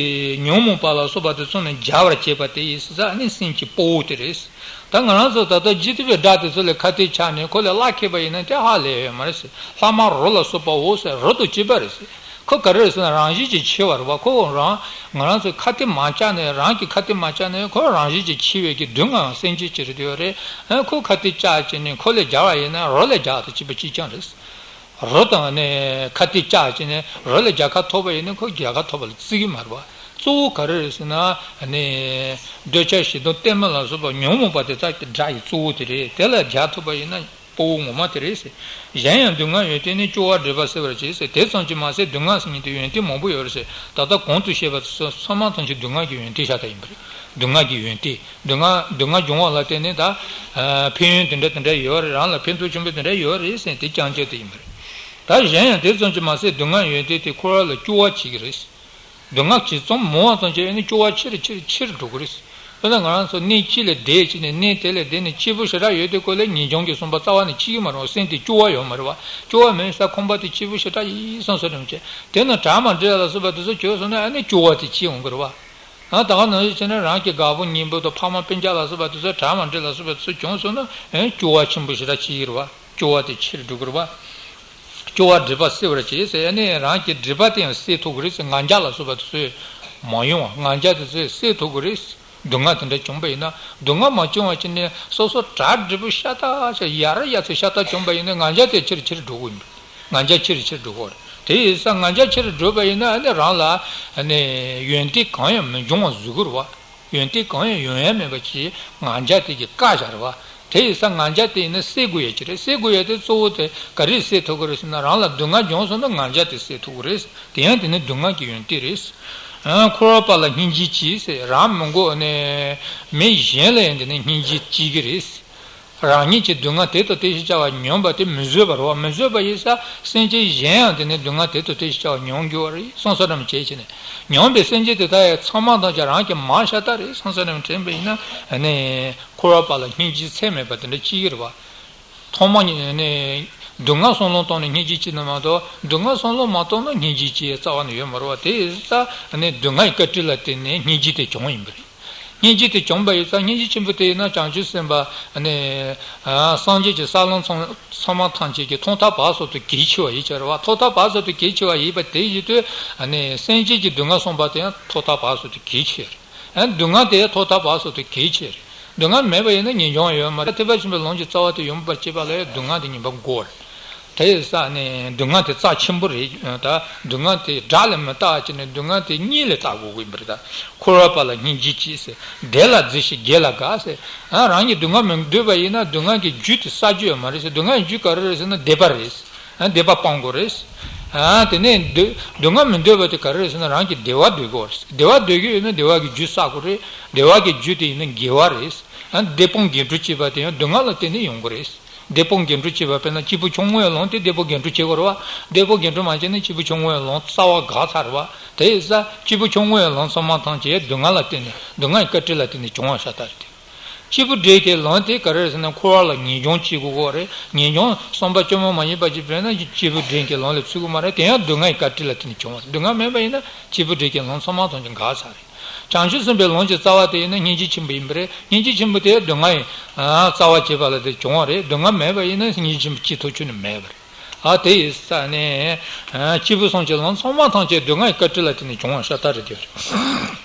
ཉོན་མོངས་པ་ལ་སོགས་པ་དེ་ཚོ་ནི་སྦྱར་བར་བྱེད་པ་དེ་ཡིན་ཟེར་ས་ནི་སེམས་ཀྱི་དཔའ་བོ་དེ་རེད། ད་ང་རང་ཚོ་ད་ལྟ་འཇིག་རྟེན་པའི་དགྲ་དེ་ཚོ་ལ་ཁ་གཏད་བཅག་ནས་ཁོ་ལ་གླགས་ཁེལ་པ་ཡིན་ན་དེ་ཧ་ལས་ཡོད་མ་རེད་ཟེར། ལྷག་མ་རོ་ལ་སོགས་པའོ་ཟེར། རོ་དང་བཅས་པ་རེད་ཟེར། ཁོ་ག་རེ་རེད་ཟེར་ན་རང་བཞིན་གྱིས་ཆེ་བ་རེད་བ། ཁོ་རང་ང་རང་ཚོས་ཁ་གཏད་མ་བཅག་ནས། རང་གིས་ཁ་གཏད་མ་བཅག་ནས་ཁོ་རང་བཞིན་གྱིས་ཆེ་བའི་གི་སྡུག་བསྔལ་སེམས་ཅན་ཅིག་རེད་དེ་ཡོད་རེད། ཨ་ཁོ་ཁ་གཏད་བཅག་བྱས་ནས་ཁོ་ལ་སྦྱར་བ་ཡིན་ན་རོ་ལ་སྦྱར་དང་བཅས་པ་གཅིག་རྐྱང་རེད། རོ་དང་ནི་ཁ་གཏད་བཅག་བྱས་ནས་རོ་ལ་རྒྱལ་ཁ་ཐོབ་པ་ཡིན་ན་ཁོ་རྒྱལ་ཁ་ཐོབ་པ་ལ་བརྩི་གི་མ་རེད་བ། གཙོ་བོ་ག་རེ་རེད་ཟེར་ན་ནི་འདོད་ཆགས་ཞེ་སྡང་གཏི་མུག་ལ་སོགས་པ་ཉོན་མོངས་པ་དེ་དག་གི་དགྲ་ཡི་གཙོ་བོ་དེ་རེད། དེ་ལ་རྒྱལ་ཐུབ་པ་ཡིན་ན་དཔའ་བོ་ངོ་མ་དེ་རེད་ཟེར། གཞན་ཡང་སྡུག་བསྔལ་ཡོན་ཏན་ནི། སྐྱོ་བ་སྒྲིབ་པ་སེལ་བར་བྱེད་ཟེར། དེ་ཙམ་གྱིས་མ་ཟད་སྡུག་བསྔལ་ཟེར་མཁན་དེ་ཡོན་ཏན་མང་པོ་ཡོད་རེད་ཟེར། ད་ལྟ་གོང་དུ་བཤད་པ་དེ་ཚོ་ཚང་མ་ཐམས་ཅད་སྡུག་བསྔལ་གྱི་ཡོན་ཏན་ཤ་སྟག་ཡིན་པ་རེད། སྡུག་བསྔལ་གྱི་ཡོན་ཏན། སྡུག་བསྔལ་སྡུག་བསྔལ་འབྱུང་བ་ལ་བརྟེན་ནས་ད་ཨ་ཕན་ཡོན་དེ་འདྲ་དེ་འདྲ་ཡོད་རེད། རང་ལ་ཕན་ཐོགས་ཆེན་པོ་དེ་འདྲ་ཡོད་རེད་ཟེར་དེ་རྐྱང་རྐྱང་དེ་ཡིན་པ་རེད། ད་གཞན་ཡང་དེ་ཙམ་གྱིས་མ་ཟད་སྡུག་བསྔལ་ཡོན་ཏན་དེ་འཁོར་བ་ལ་སྐྱོ་བ་བྱེད་ཀྱི་རེད། སྡུག་བསྔལ་ཇི་ཙམ་མང་བ་ཙམ་གྱིས་ཨ་ནི་སྐྱོ་བ་ཆེ་རུ་ཆེ་རུ་ཆེ་རུ་འགྲོ་གི་རེད། དཔེར་ན་ང་རང་ཚོ་གནས་གཅིག་ལ་བསྡད་བྱས་ནས་གནས་དེ་ལ་བསྡད་ནས་སྐྱིད་པོ་ཞེ་དྲག་ཡོད་དུས་སྐབས་ལ་ངེས་འབྱུང་གི་བསམ་པ་རྩ་བ་ནས་སྐྱེ་གི་མ་རེད་བ། སེམས་དེ་སྐྱོ་བ་ཡོད་མ་རེད་བ། སྐྱོ་བ་མེད་ས་ཁང་པ་དེ་སྐྱིད་པོ་ཞེ་དྲག་ཡིན་བསམ་བསམ་རེ་མ་བྱེད། དེ་ན་གྲ་མ་འགྲིག་ལ་སོགས་པ་དེ་ཚོ་བྱུང་སོང་ན་ཨ་ནི་སྐྱོ་བ་དེ་སྐྱེ་འོང་གི་རེད་བ། ཨ་ད་ག་ནང་བཞིན་བྱས་ན་རང་གི་དགའ་པོ་ཉེ་པོ་དང་ཕ་མ་སྤུན་ཀྱག་ལ་སོགས་པ་དེ་ཚོ་གྲ་མ་འགྲིག་ལ་སོགས་པ་དེ་ཚོ་བྱུང་སོང་ན་ཨ་ནི་སྐྱོ་བ་ཆེན་པོ་ཞེ་དྲག་སྐྱེ་གི་རེད་བ། སྐྱོ་བ་དེ་ཆེ་རུ་འགྲོ་གི་རེད་བ། སྐྱོ་བ་སྒྲིབ་པ་སེལ་བར་བྱེད་ཟེར་ཡ་ནི་རང་གི་སྒྲིབ་པ་དེ་ཡང་སེལ་ཐུབ་ཀྱི་རེད་ཟེར། ང་རྒྱལ་ལ་སོགས་པ་དེ་ཚོས་མ་ཡོང་བ། ང་རྒྱལ་དེ་ཚོས་སེལ་ཐུབ་ཀྱི་རེད། སྡུག་བསྔལ་དེ་འདྲ་བྱུང་པ་ཡིན་ན། སྡུག་བསྔལ་མ་བྱུང་བ་བྱས་ནས་སོ་སོ་གྲ་སྒྲིག་པོ་ཤ་སྟག་ཤ་ཡ་ར་ཡ་ཚོ་ཤ་སྟག་བྱུང་པ་ཡིན་ན་ང་རྒྱལ་དེ་ཆེ་རུ་ཆེ་རུ་འགྲོ་གི་ཡིན་པ་རེད། ང་རྒྱལ་ཆེ་རུ་ཆེ་རུ་འགྲོ་གི་རེད། དེ་ཡིན་ཙང་ང་རྒྱལ་ཆེ་རུ་འགྲོ་བ་ཡིན་ན་ཨ་ནི་རང་ལ་ཨ་ནི་ཡོན་ཏན་གང་ཡང་མི་འབྱུང་བ་བཟོ་གི་རེད་བ། ཡོན་ཏན་གང་ཡང་ཡོང་ཡ་མེད་པ་ཅིག་ང་རྒྱལ་དེ་གིས་བཀག་བཞག་རེད་བ། དེ་ཡིན་ཙང་ང་རྒྱལ་དེ་ཡིན་ན་སེལ་དགོས་ཡ་ཅིག་རེད། སེལ་དགོས་ཡ་དེ་གཙོ་བོ་དེ་ག་རེས་སེལ་ཐུབ་ཀྱི་རེད་ཟེར་ན། རང་ལ་སྡུག་བསྔལ་བྱུང་སོང་ན་ང་རྒྱལ་དེ་སེལ་ཐུབ་ཀྱི་རེད། དེ་ཡང་དེ་ནི་སྡུག་བསྔལ་གྱི་ཡོན་ཏན་རེད། ཨ་འཁོར་བ་པ་ལ་སྙིང་རྗེ་གྱིས་ཟེར། རང་མི་དགོས་ནས་མི་གཞན་ལ་ཡང་དེ་ནི་སྙིང་རྗེ་སྐྱེ་གི་རེད། རང་ཉིད་ཀྱི་སྡུག་བསྔལ་དེ་དང་དེ་བཞིན་བྱ་བ་མྱོང་བ་དེ་མི་བཟོད་པ་རེད་བ། མི་བཟོད་པ་ཡིན་ཙང་སེམས་ཅན་གཞན་ཡང་དེ་ནི་སྡུག་བསྔལ་དེ་དང་དེ་བཞིན་བྱ་བ་མྱོང་རྒྱུ་བ་རེད་བསམ་བསམ་རེ་མ་བྱས་བྱས་ནས། མྱོང་བའི་སེམས་ཅན་དེ་དག་ཡང་ཚང་མ་དང་ཀྱང་རང་གི་མ་ཤ་སྟག་རེད་བསམ་བསམ་རེ་མ་དྲན་པ་ཡིན་ན་ནི་འཁོར་བ་པ་ལ་སྙིང་རྗེ་ཚད་མེད་པ་དེ་འདྲ་སྐྱེ་གི་རེད་བ། ཐོག་མ་ཉིད་ནས་སྡུག་བསྔལ་བསམ་བློ་བཏང་ནས་སྙིང་རྗེ་སྐྱེ་ནི་མ་གཏོགས། སྡུག་བསྔལ་བསམ་བློ་མ་བཏང་ན་སྙིང་རྗེ་སྐྱེ་རྩ་བ་ནས་ཡོད་མ་རེད་བ། དེ་ཡིན་ཙང་ནི་སྡུག་བསྔལ་གྱི་བཀའ་དྲིན་ལ་བརྟེན་ནས་སྙིང་རྗེ་དེ་བྱུང་ཡིན་པ་རེད། སྙིང་རྗེ་དེ་བྱུང་བ་ཡིན་ཙང་སྙིང་རྗེ་ཆེན་པོ་དེ་ཡིན་ན་བྱང་ཆུབ་སེམས་དཔའ་ནི་སངས་རྒྱས་ཀྱི་ས་ལམ་ཚང་ཚང་མ་ཐམས་ཅད་ཀྱི་ཐོག་མཐའ་བར་གསུམ་དུ་གལ་ཆེ་བ་ཡིན་ཅེས་རེད་བ། ཐོག་མཐའ་བར་གསུམ་དུ་གལ་ཆེ་བ་ཡིན་པ་དེ་ཡིན་དུས་ནི་སེམས་ཅན་གྱི་སྡུག་བསྔལ་བསམ་པ་དེ་ཡང་ཐོག་མཐའ་བར་གསུམ་དུ་གལ་ཆེ་རེད། ཨ་སྡུག་བསྔལ་དེ་ཐོག་མཐའ་བར་གསུམ་དུ་གལ་ཆེ་རེད། སྡུག་བསྔལ་མེད་པ་ཡིན་ན་ངེས་འབྱུང་ཡོད་མ་རེད། ཐེག་པ་ཆེན་པོའི་ལམ་གྱི་རྩ་བ་དེ་ཡོངས་པར་སྤྱད་པ་ལ་ཡང་སྡུག་བསྔལ་དེ་ངེས་པར་དགོས་རེད། དེ་ཡིན་ཙང་ནས་སྡུག་བསྔལ་དེ་རྩ་ཆེན་པོ་རེད། ད་སྡུག་བསྔལ་དེ་དགྲ་ལ་མི་ལྟ་བ་བྱས་ནས་སྡུག་བསྔལ་དེ་གཉེན་ལ་ལྟ་དགོས་ཀྱི་ཡིན་པ་རེད། ད་འཁོར་བ་པ་ལ་སྙིང་རྗེ་གྱིས་ཟེར། བདེ་ལ་བརྫི་ཞིང་དགེ་ལ་དགའ་ཟེར། ཨ་རང་གིས་སྡུག་བསྔལ་མི་འདོད་པ་ཡིན་ན་སྡུག་བསྔལ་གྱི་རྒྱུ་དེ་བསགས་རྒྱུ་ཡོད་མ་རེད་ཟེར། སྡུག་བསྔལ་གྱི་རྒྱུ་ག་རེ་རེད་ཟེར་ན་སྡིག་པ་རེད། ཨ་སྡིག་པ་སྤང་དགོས་རེད། ཨ་དེ་ནས་སྡུག་སྡུག་བསྔལ་མི་འདོད་པ་དེ་ག་རེ་རེད་ཟེར་ན་རང་གིས་བདེ་བ་འདོད་དགོས་རེད། བདེ་བ་འདོད་ཀྱི་ཡོད་ན་བདེ་བ་གི་རྒྱུ་བསགས་དགོས་རེད། བདེ་བ་གི་རྒྱུ་དེ་ཡིན་ན་དགེ་བ་རེད། ཨ་སྡིག་སྤོང་དགེ་སྦྱོར་བྱེད་པ་དེ་ཡང་སྡུག་བསྔལ་ལ་བརྟེན་ནས་ཡོང་གི་རེད། སྡིག་སྤོང་དགེ་སྦྱོར་བྱེད་པ་དཔེར་ན་སྐྱེས་བུ་ཆུང་ངུའི་ལམ་དེ་སྡིག་སྤོང་དགེ་སྦྱོར་བྱེད་དགོས་རེད་བ། སྡིག་སྤོང་དགེ་སྦྱོར་མ་བྱས་ན་སྐྱེས་བུ་ཆུང་ངུའི་ལམ་རྩ་བ་འགག་ཚར་བ། དེ་ཡིན་ཙང་སྐྱེས་བུ་ཆུང་ངུའི་ལམ་ཚང་མ་ཐམས་ཅད་སྡུག་བསྔལ་ལ་བརྟེན་ནས་སྡུག་བསྔལ་གྱི་བཀའ་དྲིན་ལ་བརྟེན་ནས་བྱུང་བ་ཤ་སྟག་རེད། སྐྱེས་བུ་འབྲིང་གི་ལམ་དེ་ག་རེ་རེད་ཟེར་ན་འཁོར་བ་ལ་ངེས་འབྱུང་སྐྱེ་དགོས་རེད། ངེས་འབྱུང་བསམ་པ་བཅོས་མ་མ་ཡིན་པ་ཅིག་དཔེར་ན་སྐྱེས་བུ་འབྲིང་གི་ལམ་ལ་ཚུད་དགོས་མ་རེད། དེ་ཡང་སྡུག་བསྔལ་གྱི་བཀའ་དྲིན་ལ་བརྟེན་ནས་བྱུང་བ། སྡུག་བསྔལ་མེད་པ་ཡིན་ན་སྐྱེས་བུ་འབྲིང་གི་ལམ་ཚང་མ་ཐམས་ཅད་འགག་ཚར་རེད། བྱང་ཆུབ་སེམས་དཔའི་ལམ་གྱི་རྩ་བ་དེ་ཡིན་ན་སྙིང་རྗེ་ཆེན་པོ་ཡིན་པ་རེད། སྙིང་རྗེ་ཆེན་པོ་དེ་སྡུག་བསྔལ་ཡི་རྩ་བ་བྱེད་པ་ལ་དེ་བྱུང་བ་རེད། སྡུག་བསྔལ་མེད་པ་ཡིན་ན་སྙིང་རྗེ་ཆེན་པོ་སྐྱེ་ཐུབ་ཆོག་ནི་མེད་པ་རེད། ཨ་དེ་ཡིན་ཙང་ནས་སྐྱེས་བུ་སེམས་ཀྱི་ལམ་ཚང་མ་ཐམས་ཅད་སྡུག་བསྔལ་གྱི་བཀའ་དྲིན་ལ་བརྟེན་ནས་བྱུང་བ་ཤ་སྟག་རེད་དེ།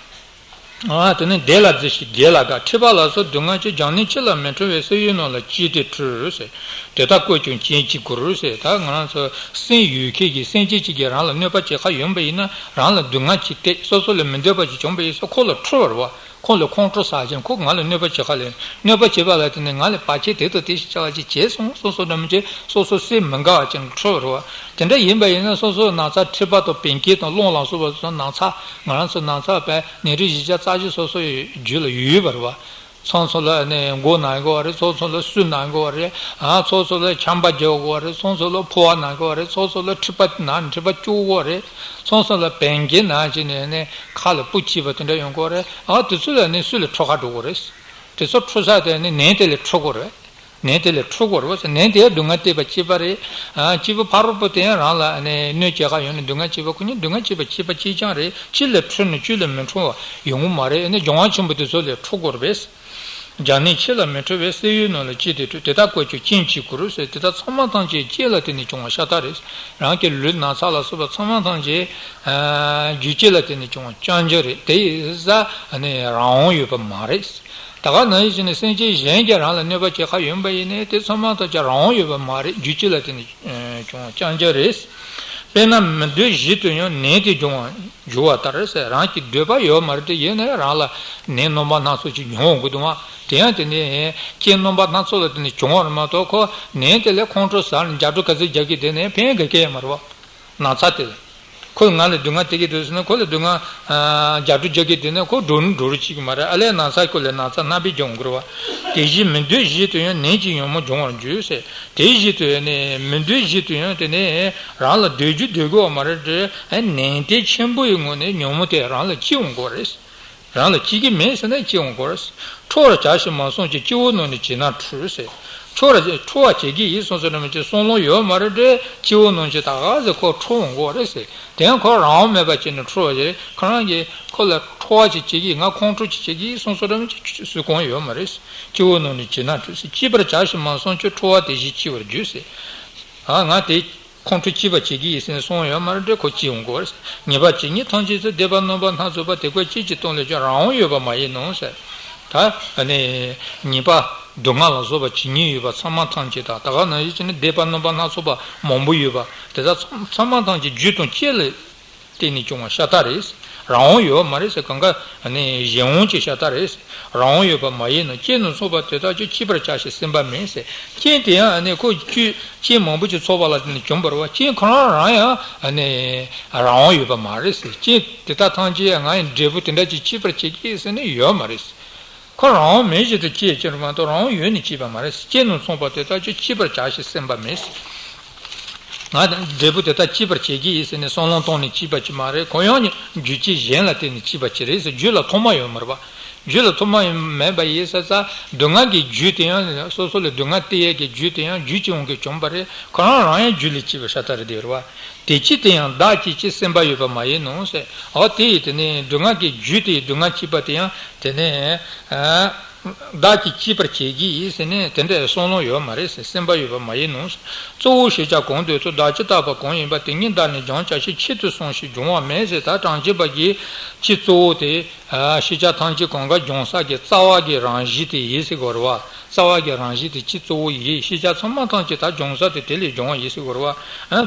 ཨ་དེ་ནས་བདེ་ལ་བརྫི་ཞིང་དགེ་ལ་དགའ། མཁྲིས་པ་ལ་སོགས་སྡུག་བསྔལ་གྱིས། སྦྱངས་ནས་ཕྱི་ལ་མི་འཕྲོ་བའི། བསིལ་བའི་ནང་ལ་སྐྱེས་ཏེ་འཁྲུ་ཟེར། དེ་དག་བཀོད་ཀྱང་རྐྱེན་གྱིས་བསྐུལ་ཟེར། ད་ང་རང་ཚོ་སེམས་ཡོད་མཁན་གྱི་སེམས་ཅན་གཅིག་གིས་རང་ལ་གནོད་པ་བྱེད་ཁ་ཡོང་པ་ཡིན་ན་རང་ལ་སྡུག་བསྔལ་གྱིས་བཏེག་སོ་སོ་ལ་མི་འདོད་པ་ཞིག་བྱུང་པ་ཡིན་ཙང་ཁོ་ལ་འཁྲུ་བ་རེད་བ། ཁོ་ལ་ཁོང་ཁྲོ་ཟ་བཞིན་ཁོ་ང་ལ་གནོད་པ་བྱེད་ཁ་ལས་གནོད་པ་བྱེད་པ་ལ་བརྟེན་ནས་ང་ལ་བར་ཆད་དེ་དང་དེ་ཞིག་བྱ་བ་ཅིག་བྱས་སོང་སོང་སོང་འདྲ་མི་བྱེད་སོ་སོ་སེམས་མི་དགའ་བ་ཅན་འཁྲུ་བ་རེད་བ། དེ་འདྲ་ཡིན་པ་ཡིན་ན་སོ་སོའི་ན་ཚ་མཁྲིས་པ་དང་བད་ཀན་དང་རླུང་ལ་སོགས་པ་སོ་སོ་ན་ཚ་ང་རང་ཚོ་ན་ཚ་བས་ནད་རིགས་བཞི་བརྒྱ་རྩ་བཞི་སོ་སོའི་རྒྱུད་ལ་ཡོད་པ་རེད་བ། སོ་སོ་ལ་ནི་མགོ་ན་དགོས་པ་རེད། སོ་སོ་ལ་སུན་ན་དགོས་པ་རེད། ཨ་སོ་སོ་ལ་ཆམ་པ་རྒྱག་དགོས་པ་རེད། སོ་སོ་ལ་ཕོ་བ་ན་དགོས་པ་རེད། སོ་སོ་ལ་མཁྲིས་པ་ན་མཁྲིས་པ་སྐྱུག་དགོས་པ་རེད། སོ་སོ་ལ་བད་ཀན་ན་བྱས་ནས་ནི་ཁ་ལ་སྤུ་སྐྱེས་པ་དེ་འདྲ་ཡོང་གི་རེད། ཨ་དེ་ཚོ་ལ་ནི་སུ་ལ་འཁྲུ་ཁ་འགྲོ་གི་རེད། དེ་ཚོ་འཁྲུ་ས་དེ་ནི་ནད་དེ་ལ་འཁྲུ་དགོས་རེད། ནད་དེ་ལ་འཁྲུ་དགོས་རེད། ནད་དེ་སྡུག་བསྔལ་བསྟན་པ་གཅིག་པ་རེད། ཨ་སྐྱེས་བུ་ཕ་རོལ་པོ་དེ་ཡང་རང་ལ་ནི་གནོད་བྱེད་ཁ་ཡོང་ནས་སྡུག་བསྔལ་བསྐྱེད་པ་ཁོ་ནི་སྡུག་བསྔལ་བསྐྱེད་པ་གཅིག་པ་གཅིག་རྐྱང་རེད། གཅིག་ལ་འཁྲུ་ནས་གཅིག་ལ་མི་འཁྲུ་བ་ཡོང་གི་མ་རེད། ནི་སྦྱོང་བ་ཆེན་པོ་དེ་ཚོ་ལ་འཁྲུ་དགོས་རེད། སྦྱངས་ནས་ཕྱི་ལ་མི་འཕྲོ་བའི། བསིལ་བའི་ནང་ལ་སྐྱེས་ཏེ་འཁྲུ། དེ་དག་བཀོད་ཀྱང་རྐྱེན་གྱིས་བསྐུལ་ཟེར། དེ་དག་ཚང་མ་ཐམས་ཅད་རྐྱེན་ལ་བརྟེན་ནས་བྱུང་བ་ཤ་སྟག་རེད། རང་གི་ལུས་ན་ཚ་ལ་སོགས་པ་ཚང་མ་ཐམས་ཅད་རྒྱུ་རྐྱེན་ལ་བརྟེན་ནས་བྱུང་བ་རྐྱང་རྐྱང་རེད། དེ་ཡིན་ཙང་ནི་རང་དབང་ཡོད་པ་མ་རེད། ད་ག་ནང་བཞིན་ནི་སེམས་ཅན་གཞན་གྱིས་རང་ལ་གནོད་པ་བྱེད་ཁ་ཡོང་པ་ཡིན་ནའི་དེ་ཚང་མ་ཐམས་ཅད་རང་དབང་ཡོད་པ་མ་རེད། རྒྱུ་རྐྱེན་ལ་བརྟེན་ནས་བྱུང་བ་རྐྱང་རྐྱང་རེད། དཔེར་ན་མི་འདོད་གཞི་དུ་ཡང་ནད་དེ་འབྱུང་བ། འགྱུར་བ་ལྟར་ཟེར། རང་གི་འདོད་པ་ཡོད་མ་རེད་དེ་ཡིན་ན་ཡང་རང་ལ་ནད་རྣམ་པ་སྣ་ཚོགས་ཅིག་འབྱུང་འོང་གི་འདུག་ཨ། དེ་ཡང་དེ་ནི་རྐྱེན་རྣམ་པ་སྣ་ཚོགས་ལ་བརྟེན་ནས་བྱུང་བ་རེད་མ་གཏོགས་ཁོ་ནད་དེ་ལ་ཁོང་ཁྲོ་ཟ་ནས་རྒྱག་སྒྲོ་ག་ཚོད་རྒྱག་གི་དེ་ནི་ཕན་ག་གེ་ཡང་མ་རེད་བ། ན་ཚ་དེ་ལ། ཁོས་ང་ལ་སྡུག་བསྔལ་སྟེར་གི་འདུག་ཟེར་ན་ཁོ་ལ་སྡུག་བསྔལ་རྒྱག་སྒྲོ་རྒྱག་གི་དེ་ནི་ཁོ་འགྲོ་ནི་འགྲོ་རུ་བཅུག་གི་མ་རེད། ཨ་ལས་ན་ཚ་ཁོ་ལ་ན་ཚ་རྣམ་པས་འཇོམས་དགོས་རེད་བ། དེ་བཞིན་མི་འདོད་གཞི་དུ་ཡང་ནད་ཀྱིས་ཉོན་མོངས་འབྱུང་བར་འགྱུར་ཟེར། དེ་བཞིན་དུ་ཡང་ནི་མི་འདོད་གཞི་དུ་ཡང་དེ་ནི་རང་ལ་འདོད་རྒྱུ་འདོད་དགོས་བ་མ་རེད་དེ་ནན་ཏན་ཆེན་པོ་ཡི་ངང་ནས་ཉོན་མོངས་དེ་རང་ལ་སྐྱེ་འོང་གི་རེད། རང་ལ་སྐྱེ་གི་མེད་ཟེར་ན་སྐྱེ་འོང་གི་རེད། ཁྲོ་བར་བྱ་ཞིང་མ་བསམ་ཀྱང་། སྐྱེ་བོ་རྣམས་ནི་བྱིས་ནས་འཁྲུལ་ཟེར། ཁྲོ་བར་ཁྲོ་བ་བྱེད་ཀྱི་ཡིན་བསམ་བསམ་རེ་མ་བྱེད་བསམ་བློ་ཡོད་མ་རེད་དེ་སྐྱེ་བོ་རྣམས་ཀྱིས་ད་ག་ཟེ་ཁོ་ཁྲོ་འོང་གི་རེད་ཟེར། དེ་ཡང་ཁོ་རང་དབང་མེད་པ་བྱས་ནས་ཁྲོ་བ་རེད། ཁོ་རང་གིས་ཁོ་ལ་ཁྲོ་བ་ཅིག་བྱེད་ཀྱི་ཡིན། ང་ཁོང་ཁྲོ་ཅིག་བྱེད་ཀྱི་ཡིན་བསམ་བསམ་རེ་མ་བྱེད་སུ་གང་ཡོད་མ་རེད། སྐྱེ་བོ་རྣམས་ནི་བྱིས་ནས་འཁྲུལ་ཟེར། སྐྱེས་པར་བྱ་ཞིང་མ་བསམ་ཀྱང་། ཁྲོ་བ་དེ་བཞིན་སྐྱེ་བར་འགྱུར་ཟེར། ཨ་ང་དེ་ཁོང་ཁྲོ་སྐྱེས་པ་བྱེད་ཀྱི་ཡིན་ཟེར་ནས་བསམ་ཡོད་མ་རེད་དེ་ཁོ་སྐྱེ་འོང་གི་རེད། ཉེས་པ་ཇི་སྙེད་ཐམས་ཅད་ཚོལ། སྡིག་པ་རྣམ་པ་སྣ་ཚོགས་པ། དེ་ཀུན་རྐྱེན་གྱིས་སྟོབས་ལས་བྱུང་། རང་དབང་ཡོད་པ་མ་ཡིན་ནོ་ཟེར། ད་ཨ་ནི་ཉེས་པ་སྡུག་བསྔལ་ལ་སོགས་པ་ཇི་སྙེད་ཡོད་པ་ཚང་མ་ཐམས་ཅད་དང་ད་ག་ནང་བཞིན་གྱི་ནི་སྡིག་པ་རྣམ་པ་སྣ་ཚོགས་པ་མང་པོ་ཡོད་པ་དེ་དག་ཚང་མ་ཐམས་ཅད་རྒྱུ་དང་རྐྱེན་ལ་བརྟེན་ནས་བྱུང་བ་ཤ་སྟག་རེད། རང་དབང་ཡོད་མ་རེད་ཟེར། གང་ག་ནི་གཞན་དབང་གི་ཤ་སྟག་རེད། རང་དབང་ཡོད་པ་མ་ཡིན་ནོ། རྐྱེན་རྣམས་ཚོགས་པ་དེ་དག་ཀྱང་། བྱིས་པར་བྱ་ཞིང་སེམས་པ་མེད་ཟེར། རྐྱེན་དེ་ཡང་ནི་ཁོ་རྐྱེན་མང་པོ་ཅིག་ཚོགས་པ་ལ་བརྟེན་ནས་བྱུང་བ་རེད་བ། རྐྱེན་ཁོ་རང་རང་ཡང་ནི་རང་དབང་ཡོད་པ་མ་རེད་ཟེར། རྐྱེན་དེ་དག་ཐམས་ཅད་ང་ཡི་འབྲས་བུ་དེ་འདྲ་ཅིག་སྐྱེད་པར་བྱེད་ཀྱི་ཟེར་ནི་ཡོད་མ་རེད། ཁོ་རང་དབང་མེད་བཞིན་དུ་སྐྱེས་ཀྱི་རེད་མ་གཏོགས་རང་དབང་ཡོད་ནས་སྐྱེས་པ་མ་རེད། རྐྱེན་རྣམས་ཚོགས་པ་དེ་དག་ཀྱང་། བྱིས་པར་བྱ་ཞིང་སེམས་པ་མེད། ང་འབྲས་བུ་དེ་དག་སྐྱེད་པར་བྱེད་ཀྱི་ཡིན་ཟེར་ནས་བསམ་བློ་བཏང་ནས་སྐྱེས་པ་ཅིག་མ་རེད། ཁོ་ཡང་ནི་རྒྱུ་རྐྱེན་གཞན་ལ་བརྟེན་ནས་སྐྱེས་པ་ཅིག་རེད་ཟེར། རྒྱུ་ལ་ཐོག་མ་ཡོད་མ་རེད་པ། རྒྱུ་ལ་ཐོག་མ་ཡོད་མེད་པ་ཡིན་ས་ས་སྡུག་བསྔལ་གྱི་རྒྱུ་དེ་ཡང་སོ་སོ་ལ་སྡུག་བསྔལ་སྟེར་ཡས་ཀྱི་རྒྱུ་དེ་ཡང་རྒྱུ་ཅིག་འོང་གི་བྱུང་བ་རེད། ཁོ་རང་རང་ཡང་རྒྱུ་ལས་སྐྱེས་པ་ཤ་སྟག་རེད་དེ་རེད་བ། དེ་ཅི་དེ་ཡང་བདག་སྐྱེད་ཅིང་སེམས་པ་ཡོད་པ་མ་ཡིན་ནོ་ཟེར། འོ་དེ་ཡིས་དེ་ནི་སྡུག་བསྔལ་གྱི་རྒྱུ་དེ་ཡི་སྡུག་བསྔལ་སྐྱེས་པ་དེ་ཡང་དེ་ནི། བདག་གིས་བསྐྱེད་པར་བྱེད་ཀྱི་ཡིན་ཟེར་ནས་དེ་འདྲའི་བསམ་བློ་ཡོད་མ་རེད་ཟེར། སེམས་པ་ཡོད་པ་མ་ཡིན་ནོ་ཟེར། གཙོ་བོ་ཤེས་བྱ་གང་འདོད་ཚུལ། བདག་ཅི་ལྟ་བ་གང་ཡིན་པ། དེ་ཉིད་བདག་ནི་སྦྱང་བྱ་ཞིང་། ཆེད་དུ་བསམས་ཤིང་སྦྱོང་བ་མིན་ཟེར། ད་གྲངས་ཅན་པ་གི་སྤྱི་གཙོ་བོ་དེ། ཨ། ཤེས་བྱ་ཐམས་ཅད་གང་ག་སྦྱོང་ས་གི་རྩ་བ་གི་རང་བཞིན་དེ་ཡིན་ཟེར་གོ་རེད་བ། རྩ་བ་གི་རང་བཞིན་དེ་སྤྱི་གཙོ་བོ་ཡིན། ཤེས་བྱ་ཚང་མ་ཐམས་ཅད་ད་སྦྱོང་ས་དེ་དེ་ལས་སྦྱོང་བ་ཡིན་ཟེར་གོ་རེད་བ། ཨ།